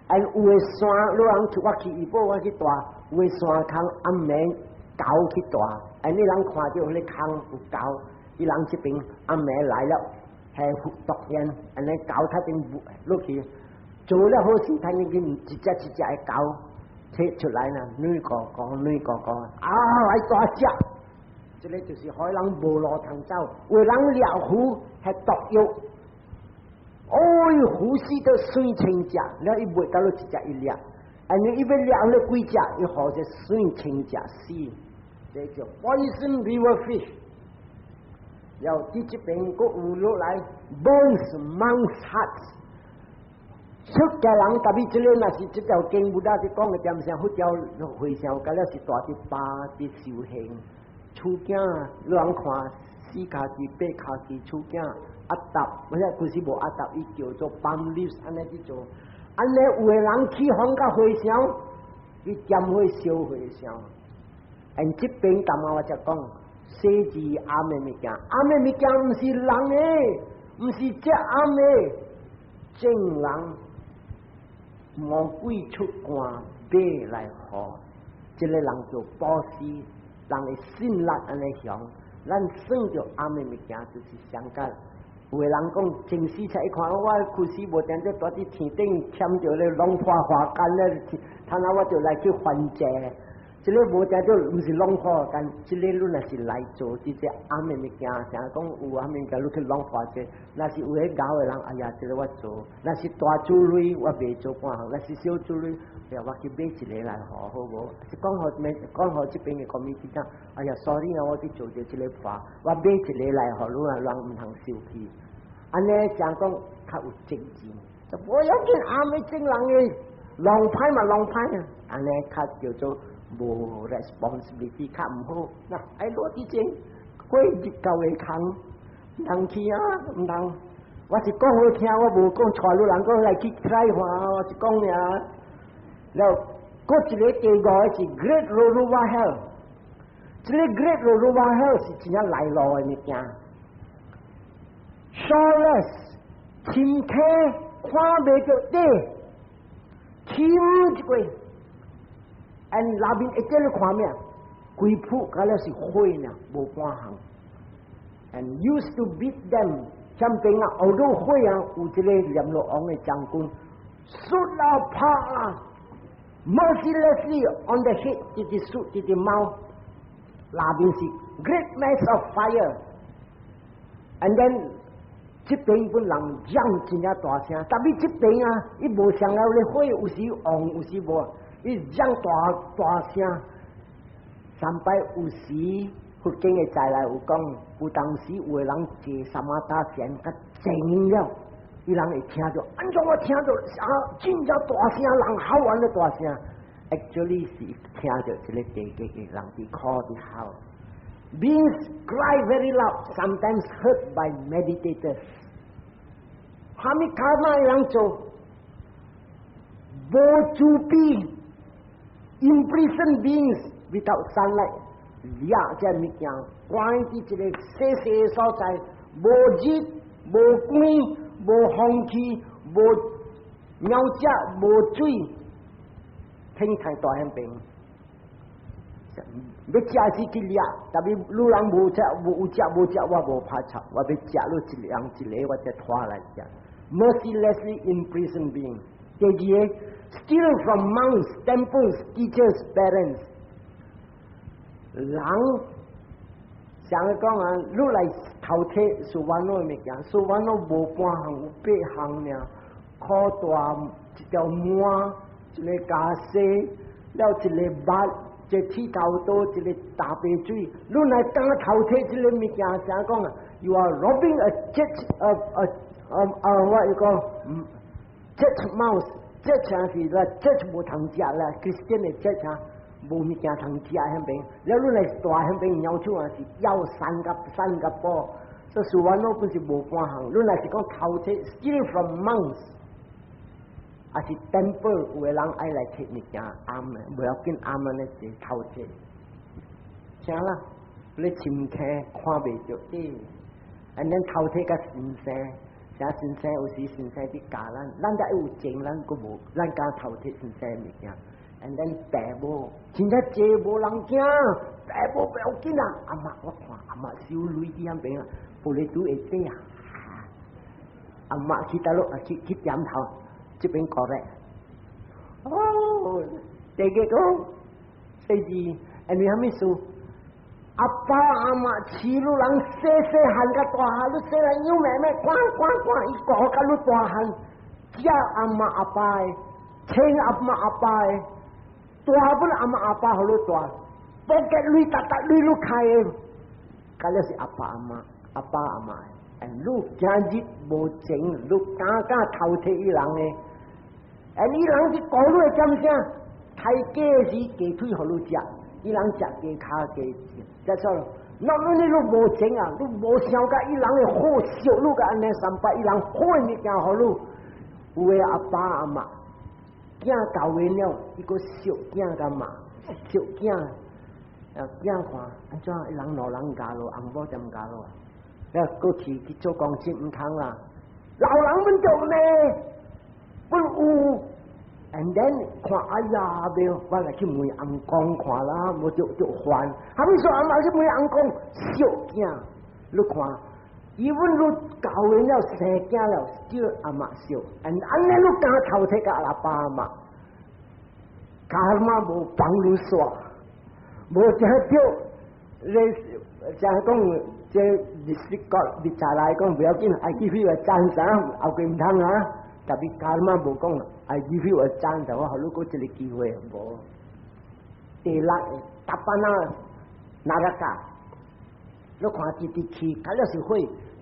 ，and 有的山，你人我去怡保，我去蹛，有的山空暗暝狗去蹛，and 你人看著彼个空有狗，伊人這邊暗暝來了，係毒煙，按呢狗較頂落去，做了好事，睇見一隻一隻的狗摕出來呢，女哥哥，女哥哥，啊，來大隻，這个就是予人無路通走，有人掠魚係毒藥，哦，魚死到水千隻，了伊賣到了一隻一掠，按呢伊欲掠了幾隻，伊予這水千隻死，這叫 poison river fish。了佇這邊閣有落來 burns monks huts。出家人特別這个若是這條經文啊，是講的點聲佛教和尚，敢若是蹛佇巴佇修行，厝囝你人看四跤枝八跤枝厝囝阿搭，或者其實無阿搭，伊叫做 palm leaves 按呢去做，按呢有的人去訪甲和尚，伊點火燒和尚。and 這邊淡仔我才講，洗字暗的物件，暗的物件毋是人的，毋是這暗的，正人。魔鬼出汗買來予，這个人做布施，人的信力按呢強，咱算著暗的物件就是相干。有的人講前世才一看我開始無定做蹛佇天頂欠著咧龍華華間咧，他那我就來去還債。這个無定做毋是龍華間，這个你若是來做這隻暗的物件，成日講有暗物件你去龍華債，若是有彼𠢕的人，哎呀，這个我做；若是大主類，我袂做半項；若是小主類，哎呀，我去買一个來予好無？是講予咩？講予這邊的 committee 講，哎呀，sorry 啊，我去做著這个破，我買一个來予你啊，人毋通受氣。按呢講講較有責任，就無要緊，暗的種人的浪歹嘛浪歹啊，按呢較叫做無 responsibility 較毋好。嗱，愛攞啲錢，火入狗的空，毋通去啊，毋通。我是講好聽，我無講帶你人講來去 try 看，我是講爾。了後，閣一個第五個是 Great Raurava Hell，這個 Great Raurava Hell 是真正來路的物件。Shoreless，深坑看袂著底，深一個，and 內面一直咧看咩？規鋪敢若是火爾，無半項。And used to beat them，前邊啊，後頭火啊，有這個閻羅王的將軍，摔啦拍啦，mercilessly on the head，一直摔一直貓，內面是 great mass of fire，and then 這邊本人講真正大聲，特別這邊啊，伊無像了咧火有時旺有時無，伊講大大聲，三擺有時佛經的載來有講，有當時有的人坐 samatha 禪較靜了，伊人會聽著，按怎我聽著啊，真正大聲，人吼按呢大聲，actually 是聽著這個地獄的人佇哭佇吼。Beings cry very loud, sometimes heard by meditators. 蝦米 karma 人做？無慈悲，imprison beings without sunlight，掠這物件關佇一個細細的所在，無熱、無光、無風氣、無鳥食、無水，天太大很病。欲食是去掠，特別女人無食無有食無食，我無拍插，我欲食你一人一个，我才拖來食。Mercilessly imprison being。第二个，steal from monks, temples, teachers, parents。人上個講啊，你來偷摕 Suvanno 的物件，Suvanno 無半項，有八項爾，箍大一條滿，一个袈裟，了一个襪。一個剃頭刀，一個大白水，你若敢偷摕這个物件，啥講啊？You are robbing a church, a 我一個 church mouse，church 是啦，church 無通食啦，Christian 的 church 啊，無物件通食彼邊，了你來大彼邊鳥鼠啊，是要三個三個寶，所以 Suvanno 本是無半項，你若是講偷摕，steal from monks。還是 temple 有的人愛來摕物件，暗的，無要緊，暗按呢是偷摕。啥啦？你深坑看袂著底，按呢偷摕共先生，啥先生有時先生佇教咱，咱才有錢，咱閣無，咱敢偷摕先生物件。And then 爸母真正濟無人驚，爸母不要緊啊！阿媽我看阿媽收鐳佇彼邊啊，玻璃拄會底啊，阿媽去倒落去去點頭。這邊過來，哦，第二個第二，因為啥物事？阿爸阿媽飼你人細細漢甲大漢，你細漢養妹妹，關關關，伊顧甲你大漢，食阿媽阿爸的，穿阿媽阿爸的，大本阿媽阿爸予你大，pocket 鐳沓沓鐳你開的，敢若是阿爸阿媽，阿爸阿媽的，你今日無情，你敢敢偷摕伊人的？哎，伊人是顧你的點聲，刣雞時雞腿予你食，伊人食雞跤雞，才說，那你你無情啊，你無想甲伊人的好惜你共按呢三擺，伊人好的物件予你，有的阿爸阿媽，囝教完了，伊閣惜囝共罵，惜囝，啊囝看，按怎一人老人教咯，翁某點教咯？了過去去做公職毋通啦，老人們做呢，不有，and then 看哎呀，袂，我來去問翁公看啦，無就就煩。啥物說阿媽去問翁公惜囝，你看，even 你教完了生囝了，叫阿媽惜，and 按呢你敢偷摕共阿爸阿媽，karma 無幫你煞，無聽著，你像講這歷史國歷查來講不要緊，I give you a chance 啊，後過毋通啊。特別 karma 無講，I give you a chance，我予你閣一個機會無。第六，Tapana Naraka，你看直直去，敢若是火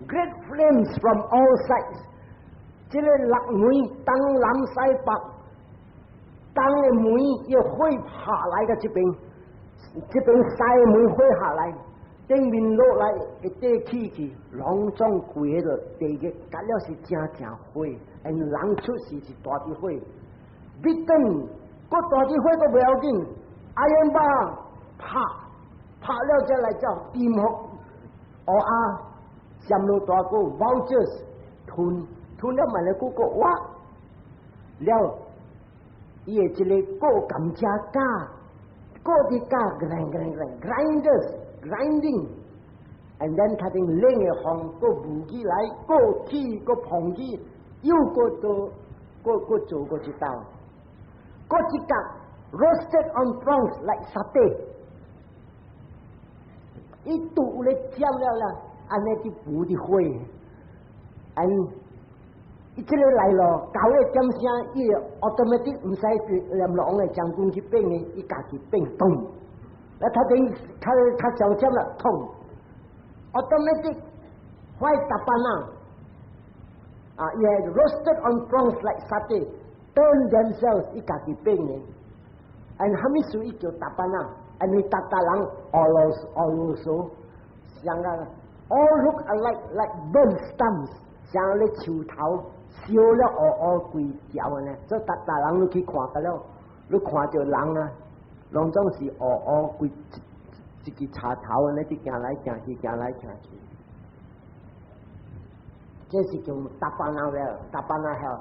，great flames from all sides。這个六門東南西北，東的門伊火下來個這邊，這邊西門火下來，頂面落來會底起去，攏總規個地獄，隔了是正正火，and 人出世是大啲火，bitten，閣大啲火閣袂要緊，iron bar 拍拍了才來叫蝙蝠烏鴉，暹羅大國 vultures 吞吞了嘛來閣閣挖了，伊的這個過甘蔗架，過啲架 grind grind grind grinders，grinding，and then 他頂冷的風，閣霧起來，閣起，閣膨起，又閣做，閣閣做過一道，閣一角 roasted on prongs like satay，伊拄咧煎了啦，按呢去補啲火，and 伊這個來咯，九個點聲，伊 automatic 毋使閻羅王的將軍去變的，伊家己變動。那他等他他小聲了，痛，automatic 壞 tapana，啊，伊係 roasted on prongs like satay，turn themselves 伊家己變的，and 蝦米事伊叫 tapana，and 伊逐逐人烏羅烏羅數，像個 all look alike like burnt stumps，像咧樹頭燒了烏烏規條呢，所以逐逐人你去看個了，你看著人啊，攏總是烏烏規一支柴頭按呢，佇行來行去，行來行去。這是叫 tapana 了，tapana hell。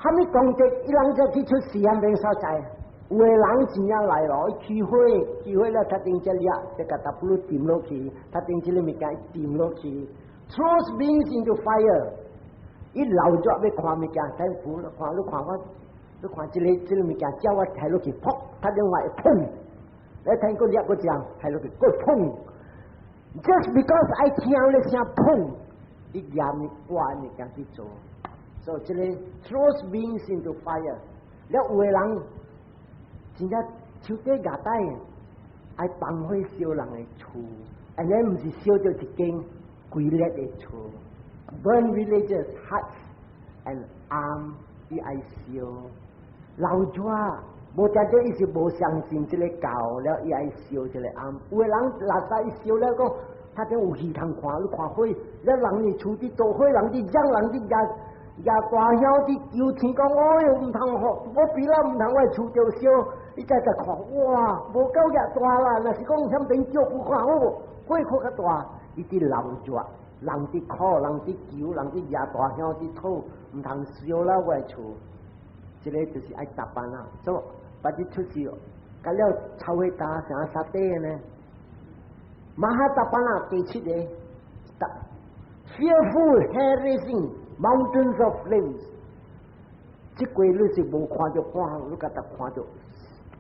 蝦米功德，伊人就去出世遐邊所在。有的人真正來咯，起火，起火了，頭頂這粒，這個塔布魯沉落去，頭頂這个物件沉落去，throws beings into fire。伊流熱欲看物件，睇扶看你看我，你看這个這个物件，叫我提落去，噗，頭頂話砰，你聽過掠個講，提落去，閣砰。Just because 愛聽咧聲砰，伊嚴掛物件去做，所以這個 throws beings into fire。了有的人真正手底牙底，愛放火燒人的厝，按呢毋是燒著一間規列的厝，burn villages, huts and arm，伊愛燒。老熱，無聽著伊是無相信這個教了，伊愛燒這個庵。有的人垃圾伊燒了講，他頂有戲通看，你看火，了人佇厝佇做火，人佇嚷，人佇舉舉大聲佇求天公，哎喲，毋通予，我比啦毋通我厝著燒。你再再看，哇，無夠額大啦！若是講遐邊腳不看好，火較較大，伊佇流熱，人佇苦，人佇求，人佇舉大聲佇討，毋通燒了我的厝。這個就是愛 tapana，所以把這出去，甲了臭火焦成沙底呢。Mahatapana 第七個，fearful hair-raising mountains of flames。這個你是無看著看，你家己看著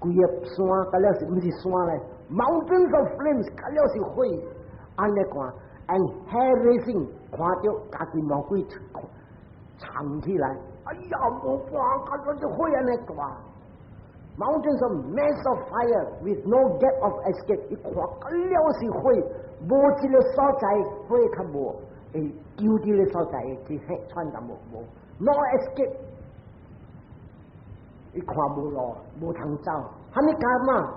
規個山，甲了是毋是山咧？Mountains of flames，甲了是火，按呢看，and hair-raising 看著家己毛骨藏起來。哎呀，無看，看到這火按呢大。Mountains of mass of fire with no gap of escape，伊看了是火，無一個所在火較無，會救佇個所在去竄淡薄無，no escape。伊看無路，無通走，蝦米 karma？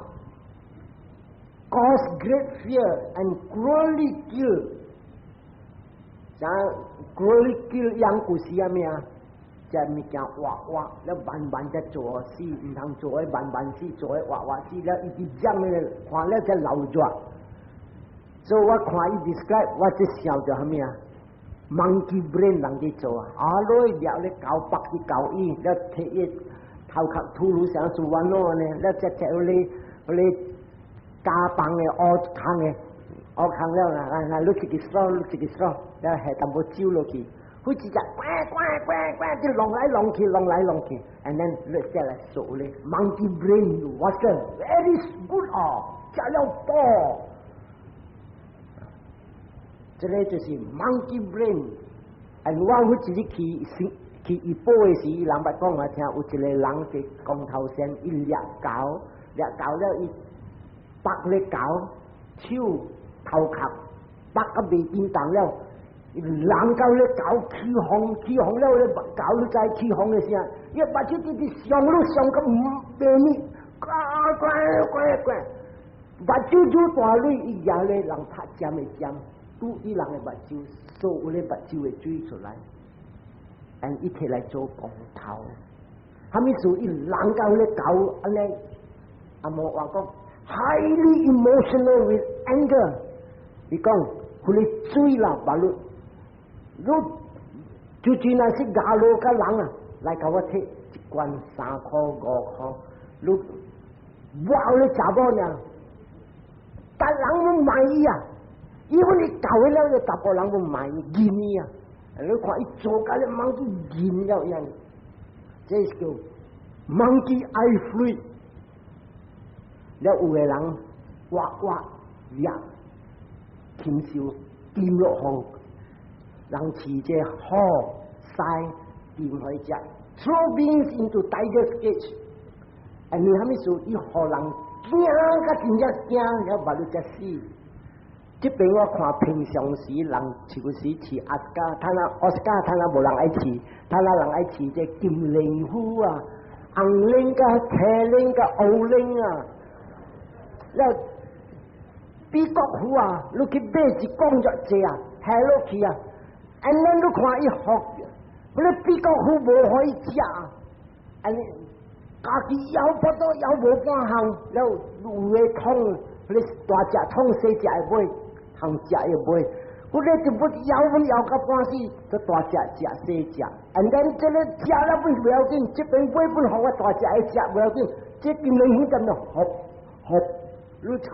Cause great fear and cruelly kill。像 cruelly kill 養故事啊咩啊？這物件活活了慢慢才做死，毋通做的慢慢死，做的活活死了，伊直講咧，看了才流熱。所以我看伊 describe，我只想著蝦米啊？Monkey brain 人佇做啊，啊落去掠咧狗北去狗伊，了摕伊頭殼吐魯像蘇萬諾呢，了才摕咧咧加棒的烏空的烏空了啦，來來，你一個手，你一個手，了下淡薄酒落去。好似隻呱呱呱呱，就弄來弄去，弄來弄去，and then 你再來數咧，monkey brain water very good 哦，食了飽。這個就是 monkey brain。and 我有一日去去怡保的時，人捌講我聽，有一個人佇光頭山，伊掠狗，掠狗了伊縛咧狗，手頭殼縛甲袂叮當了。人到咧狗起風，起風了咧，狗你知起風的聲，伊目睭直直上路上甲毋袂呢，呱呱呱呱，目睭愈大蕊，伊舉咧人拍針的針，拄伊人的目睭，所有的目睭的水出來，and 伊提來做光頭。啥物事？伊人甲彼個狗按呢，紅毛話講 highly emotional with anger。伊講，彼個水啦，把你，你就算若是牙路甲人啊，來共我提一罐3箍5箍，你哇你查某爾，逐人攏滿意啊！因為你搞了個查埔人攏滿意，見伊啊！你看伊做甲咧 monkey 見了樣，這是叫 monkey eye fluid。了有个人挖挖掠禽獸掂落河，人飼這虎獅掂去食，throw beings into tiger's cage。因為啥物事？伊予人驚甲真正驚，了目你才死。這邊我看平常時人飼時飼阿斯卡，他那奧斯卡他那無人愛飼，他那人愛飼這金鱗虎啊、紅羚佮青羚佮烏羚啊。了美國虎啊，你去買一公就濟啊，下落去啊，按呢你看伊學，彼個美國虎無予伊食，按呢家己枵腹肚枵無半項，了有的創，彼個大隻創細隻會買，通食會買，彼個就欲枵欲枵甲半死，就大隻食細隻，and then 這個食了本袂要緊，這邊買本予我大隻的食袂要緊，這金鱗虎怎麼合合？你看，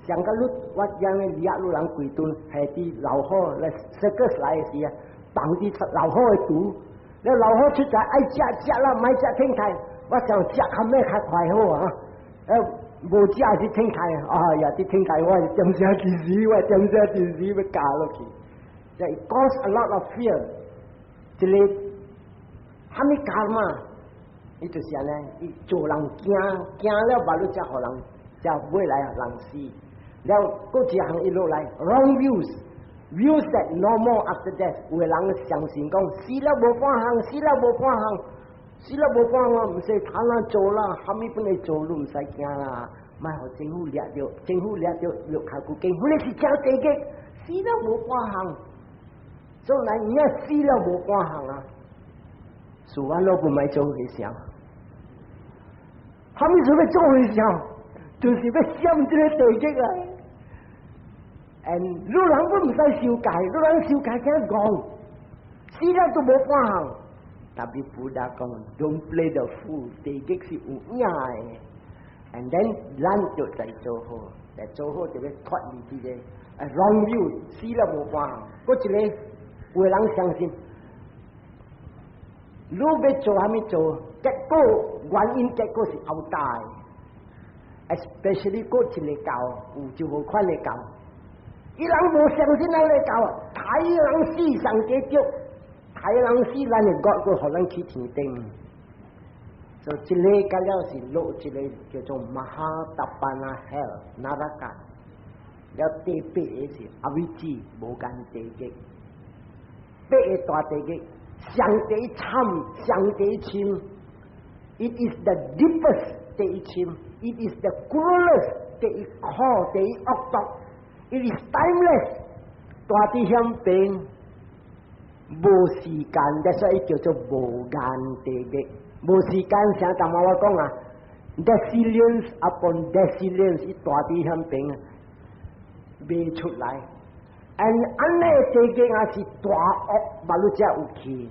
上個你我將個掠你人幾頓，係佇老虎來 circus 來的時啊，放佇老虎的櫥，你老虎出來愛食食啦，莫食凊彩，我想食較咩較快好啊？無食是凊彩，哎呀，佇凊彩我是點聲電視，我點聲電視欲咬落去，就 cause a lot of fear。這個蝦米 karma？伊就是按呢，伊做人驚，驚了目你才予人。才未來人死，了閣一項一落來，wrong views，views that no more after death，有的人相信講死了無半項，死了無半項，死了無半項，毋使貪啦做啦，蝦米本來做攏毋使驚啦，莫予政府掠著，政府掠著又較久驚，彼個是正地獄，死了無半項，所以來你死了無半項啊，事阮攏不愛做和尚，蝦米事欲做和尚？就是欲閃這個地獄啊！and 你人本毋使受戒，你人受戒驚戇，死了都無半項。特別 Buddha 講，Don't play the fool，地獄是有影的。And then 咱就在做好，來做好就欲脫離這個 wrong view，死了無半項。閣一個有的人相信，你欲做蝦米做，結果原因結果是後大的。especially 閣一個教有就無款的教，伊人無相信咱個教，刣人死上繼續，刣人死咱的國閣予咱去天頂。所以這個甲了是落一個叫做 Mahātapana hell naraka，了第八個是阿維智無間地獄，八個大地獄上第慘，上第深，It is the deepest 第深。It is the cruelest 第苦第惡毒，It is timeless 大佇險邊無時間，所以叫做無間地獄。無時間，啥淡仔我講啊，decillions upon decillions，伊大佇險邊未出來。and 按呢地獄也是大惡，目你才有去。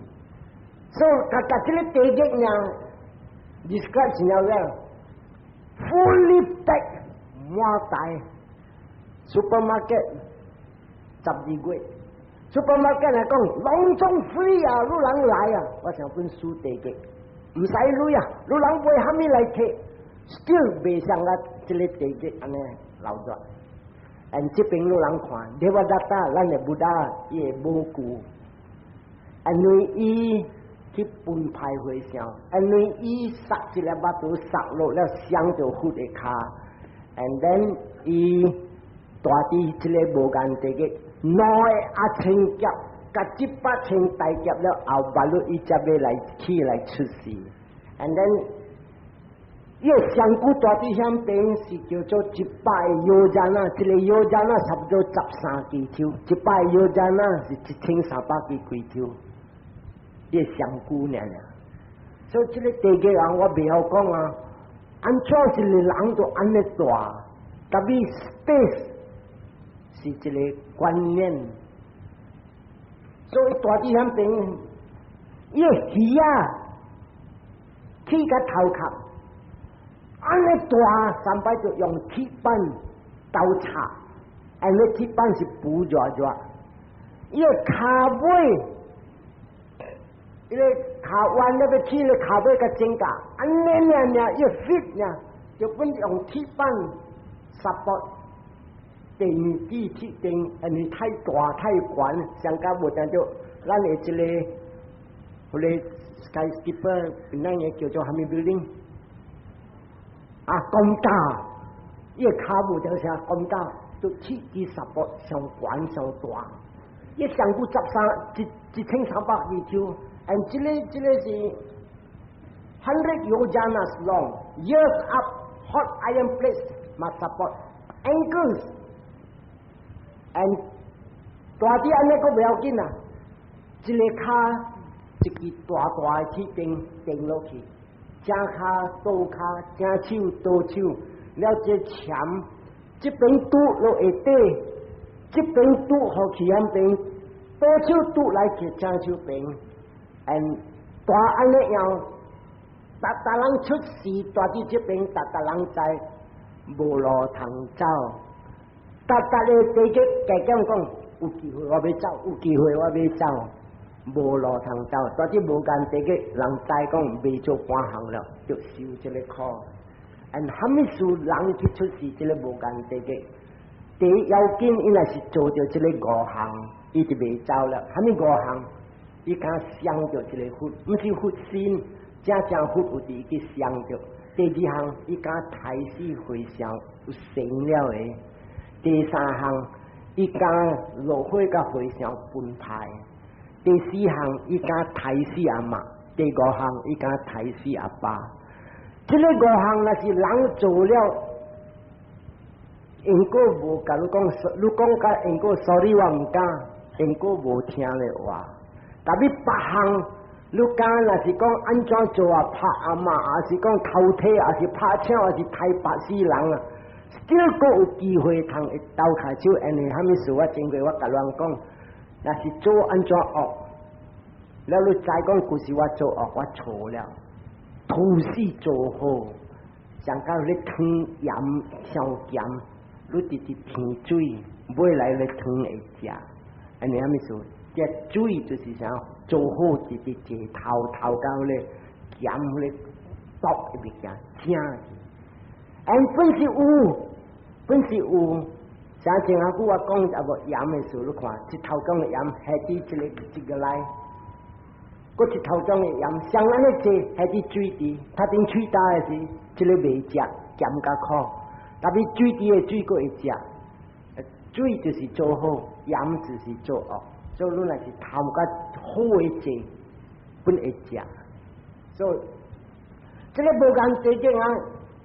所以，共共這個地獄呢，describe 真了。fully packed 滿台 supermarket 12月 supermarket 來講攏總 free 啊，你人來啊，我想本輸地獄，毋使鐳啊，你人買蝦米來摕，still 袂上啊，這個地獄按呢流轉。and 這邊你人看，Devadatta 咱的 Buddha 伊的母舅，因為伊去分派和尚，因為伊殺一粒巴肚殺落了，傷著佛的跤，and then 伊蹛佇這個無間地獄，兩個阿千劫，佮一百千大劫了後，巴魯伊才欲來起來出世，and then 伊个上古大伫遐邊是叫做100 yojana，一個 yojana 差不多13支手，100 yojana 是1300支規手。伊個上古爾爾，所以這個地獄人我袂曉講啊，按怎一個人都按呢大，特別 space 是一個觀念，所以大伫遐邊，伊個魚啊，起甲頭殼。按呢大三擺就用鐵板刀插，按呢鐵板是補熱熱，伊個跤尾，伊個跤彎那個起個跤尾較增加，按呢爾爾伊 fit 爾，就本用鐵板 support 電子鐵釘，因為太大太懸，上加無聽著咱的這個，彼個 skyscraper，咱個叫做蝦米 building？啊，咁大，伊個跤步就是咁大，都鐵支 support 上懸上大，伊上古十三一一千三百二手，and 這個是 100 yojanas long, years up, hot iron plates must support ankles and 大啲按呢個不要緊啊，一個跤一支大大的鐵釘釘落去。正跤倒跤，正手倒手，了這鉗，這邊拄落下底，這邊拄予去遐邊，倒手拄來去正手邊，and 大按呢樣，逐逐人出世，蹛佇這邊，逐逐人知無路通走，逐逐个地獄加減講，有機會我欲走，有機會我欲走。無路通走，蹛佇無間地獄，人知講袂做半項了，就受這個苦。and 蝦米事人去出世這個無間地獄？第一要緊，伊若是做著這個五項，伊就袂走了。蝦米五項？伊敢想著這個佛，毋是佛身，正正佛有佇去想著。第二項，伊敢刣死和尚有成了的。第三項，伊敢落火共和尚分派。第四項，伊敢刣死阿嬤；第五項，伊敢刣死阿爸。這個五項若是人做了，因果無共你講，你講共因果，sorry 我毋敢，因果無聽的話。特別別項，你敢若是講按怎做啊？拍阿嬤，還是講偷提，還是拍搶，還是刣白死人啊？still 閣有機會通會鬥跤手，因為蝦米事我經過我共人講，若是做按怎惡，了你知講故事我做惡，我錯了，吐死做好，上到你湯鹽傷鹹，你直直添水，尾來你湯會食，按呢蝦米事？這水就是啥？做好直直坐頭頭到咧鹹咧毒的物件，正去。and 本是有，本是有。像前下久我講一無鹽的時候，你看，一頭裝的鹽下佇一個一個內，閣一頭裝的鹽，相按呢濟下佇水池，較頂喙焦的時，這個袂食，鹹較苦。特別水池的水閣會食，水就是做好，鹽就是做惡。所以你若是頭較好的濟，本會食。所以這個無間地獄啊，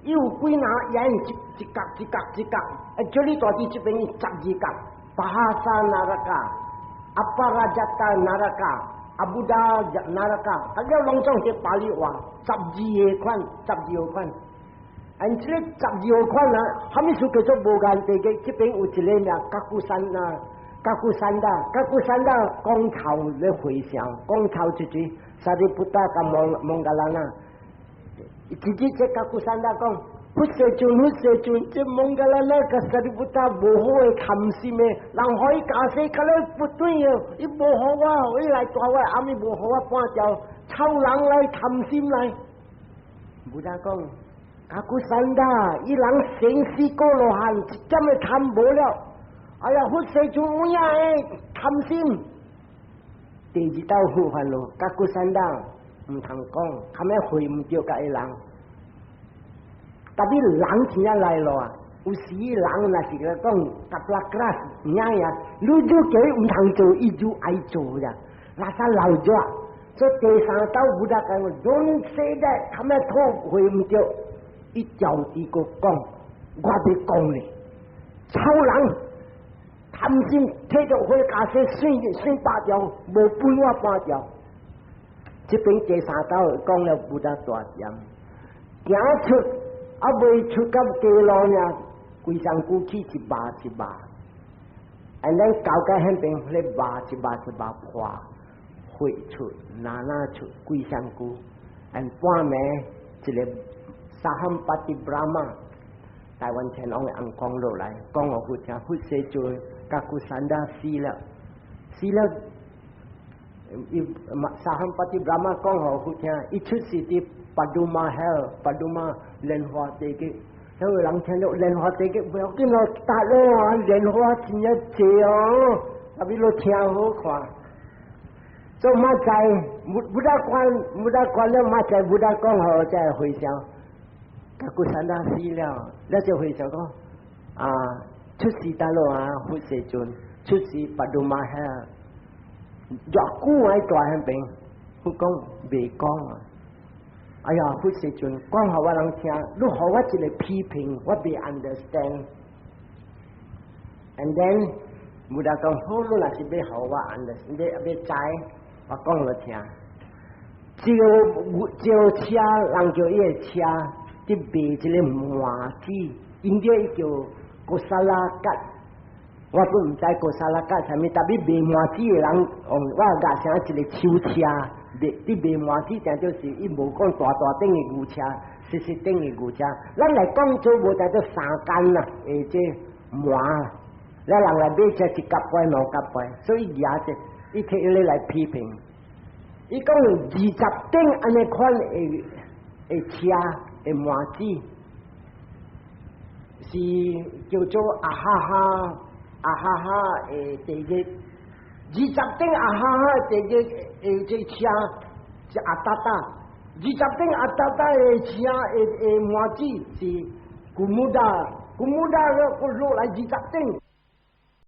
伊有幾若眼一一角一角一角，啊，叫你蹛佇這邊12角，Pahasa Naraka、Aparajata Naraka、Abuddha Naraka，啊，了攏總是巴利話，十二個款，十二個款。按這個十二個款啊，蝦米事叫做無間地獄？這邊有一個名 Kakusandha， Kakusandha，Kakusandha 講頭咧和尚，講頭一句，Sariputta 共 Moggallana，直接這 Kakusandha 講，佛世尊，佛世尊，這 Moggallana 共 Sariputta 無好的貪心的，人予伊駕駛較了不對哦，伊無予我，伊來帶我，暗暝無予我半條，臭人來貪心來，Buddha 講。Kakusandha，伊人生死過羅漢，一點的貪無了。哎呀，佛世尊有影的貪心。第二道佛煩惱，Kakusandha 毋通講，較尾回毋著共伊人。特別人聽來咯啊，有時人若是講夾拉 keras 影呀，你就叫伊毋通做，伊就愛做呀，垃圾老咗。所以第三道 Buddha 講，Don't say that，較尾討回毋著。伊叫伊個講，我欲講咧，臭人貪心，提著火加說水水百條，無分我半條。這邊第三道講了 Buddha 大禪，行出啊未出到街路爾，規身軀起一肉一肉，and then 到到彼邊咧肉一肉一肉破，血出哪哪出規身軀，and 半暝一個 Sahampati Brahma，大梵天王的翁公落來，講予佛聽，佛世尊 Kakusandha 死了，死了。伊 Sahampati Brahma 講予佛聽，伊出世佇 Paduma hell，Paduma 蓮華地獄。那個人聽著蓮華地獄，不要緊咯，大佬啊，蓮華真正濟哦，特別你聽好看。做馬仔，Buddha 觀，Buddha 觀了馬仔，Buddha 講予這個和尚，Kakusandha 死了，了這和尚講啊，出世大佬啊，佛世尊，出世 Paduma hell。偌久喺大彼邊，佛講袂講啊！哎呀，佛世尊講予我人聽，你予我一個批評，我袂 understand。And then， Buddha 講好，你若是欲予我 understand，欲知，我講予聽。召召車人叫伊个車，佇賣這个麻子，因這叫 Kosala 葛。我都毋知 Kosala 葛啥物，特別賣麻子的人，我壓成一個手車，賣佇賣麻子，定就是伊無講大大頂的牛車，細細頂的牛車。咱來講做無當做三間啦，會這麻，咱人來買車一夾塊兩夾塊，所以舉這伊摕伊來批評。伊講20頂按呢款的的車的麻子，是叫做阿哈哈。阿哈哈的地獄，20頂阿哈哈地獄的這車是阿達達，20頂阿達達的車的的麻子是 Kumuda，Kumuda 個落來20頂。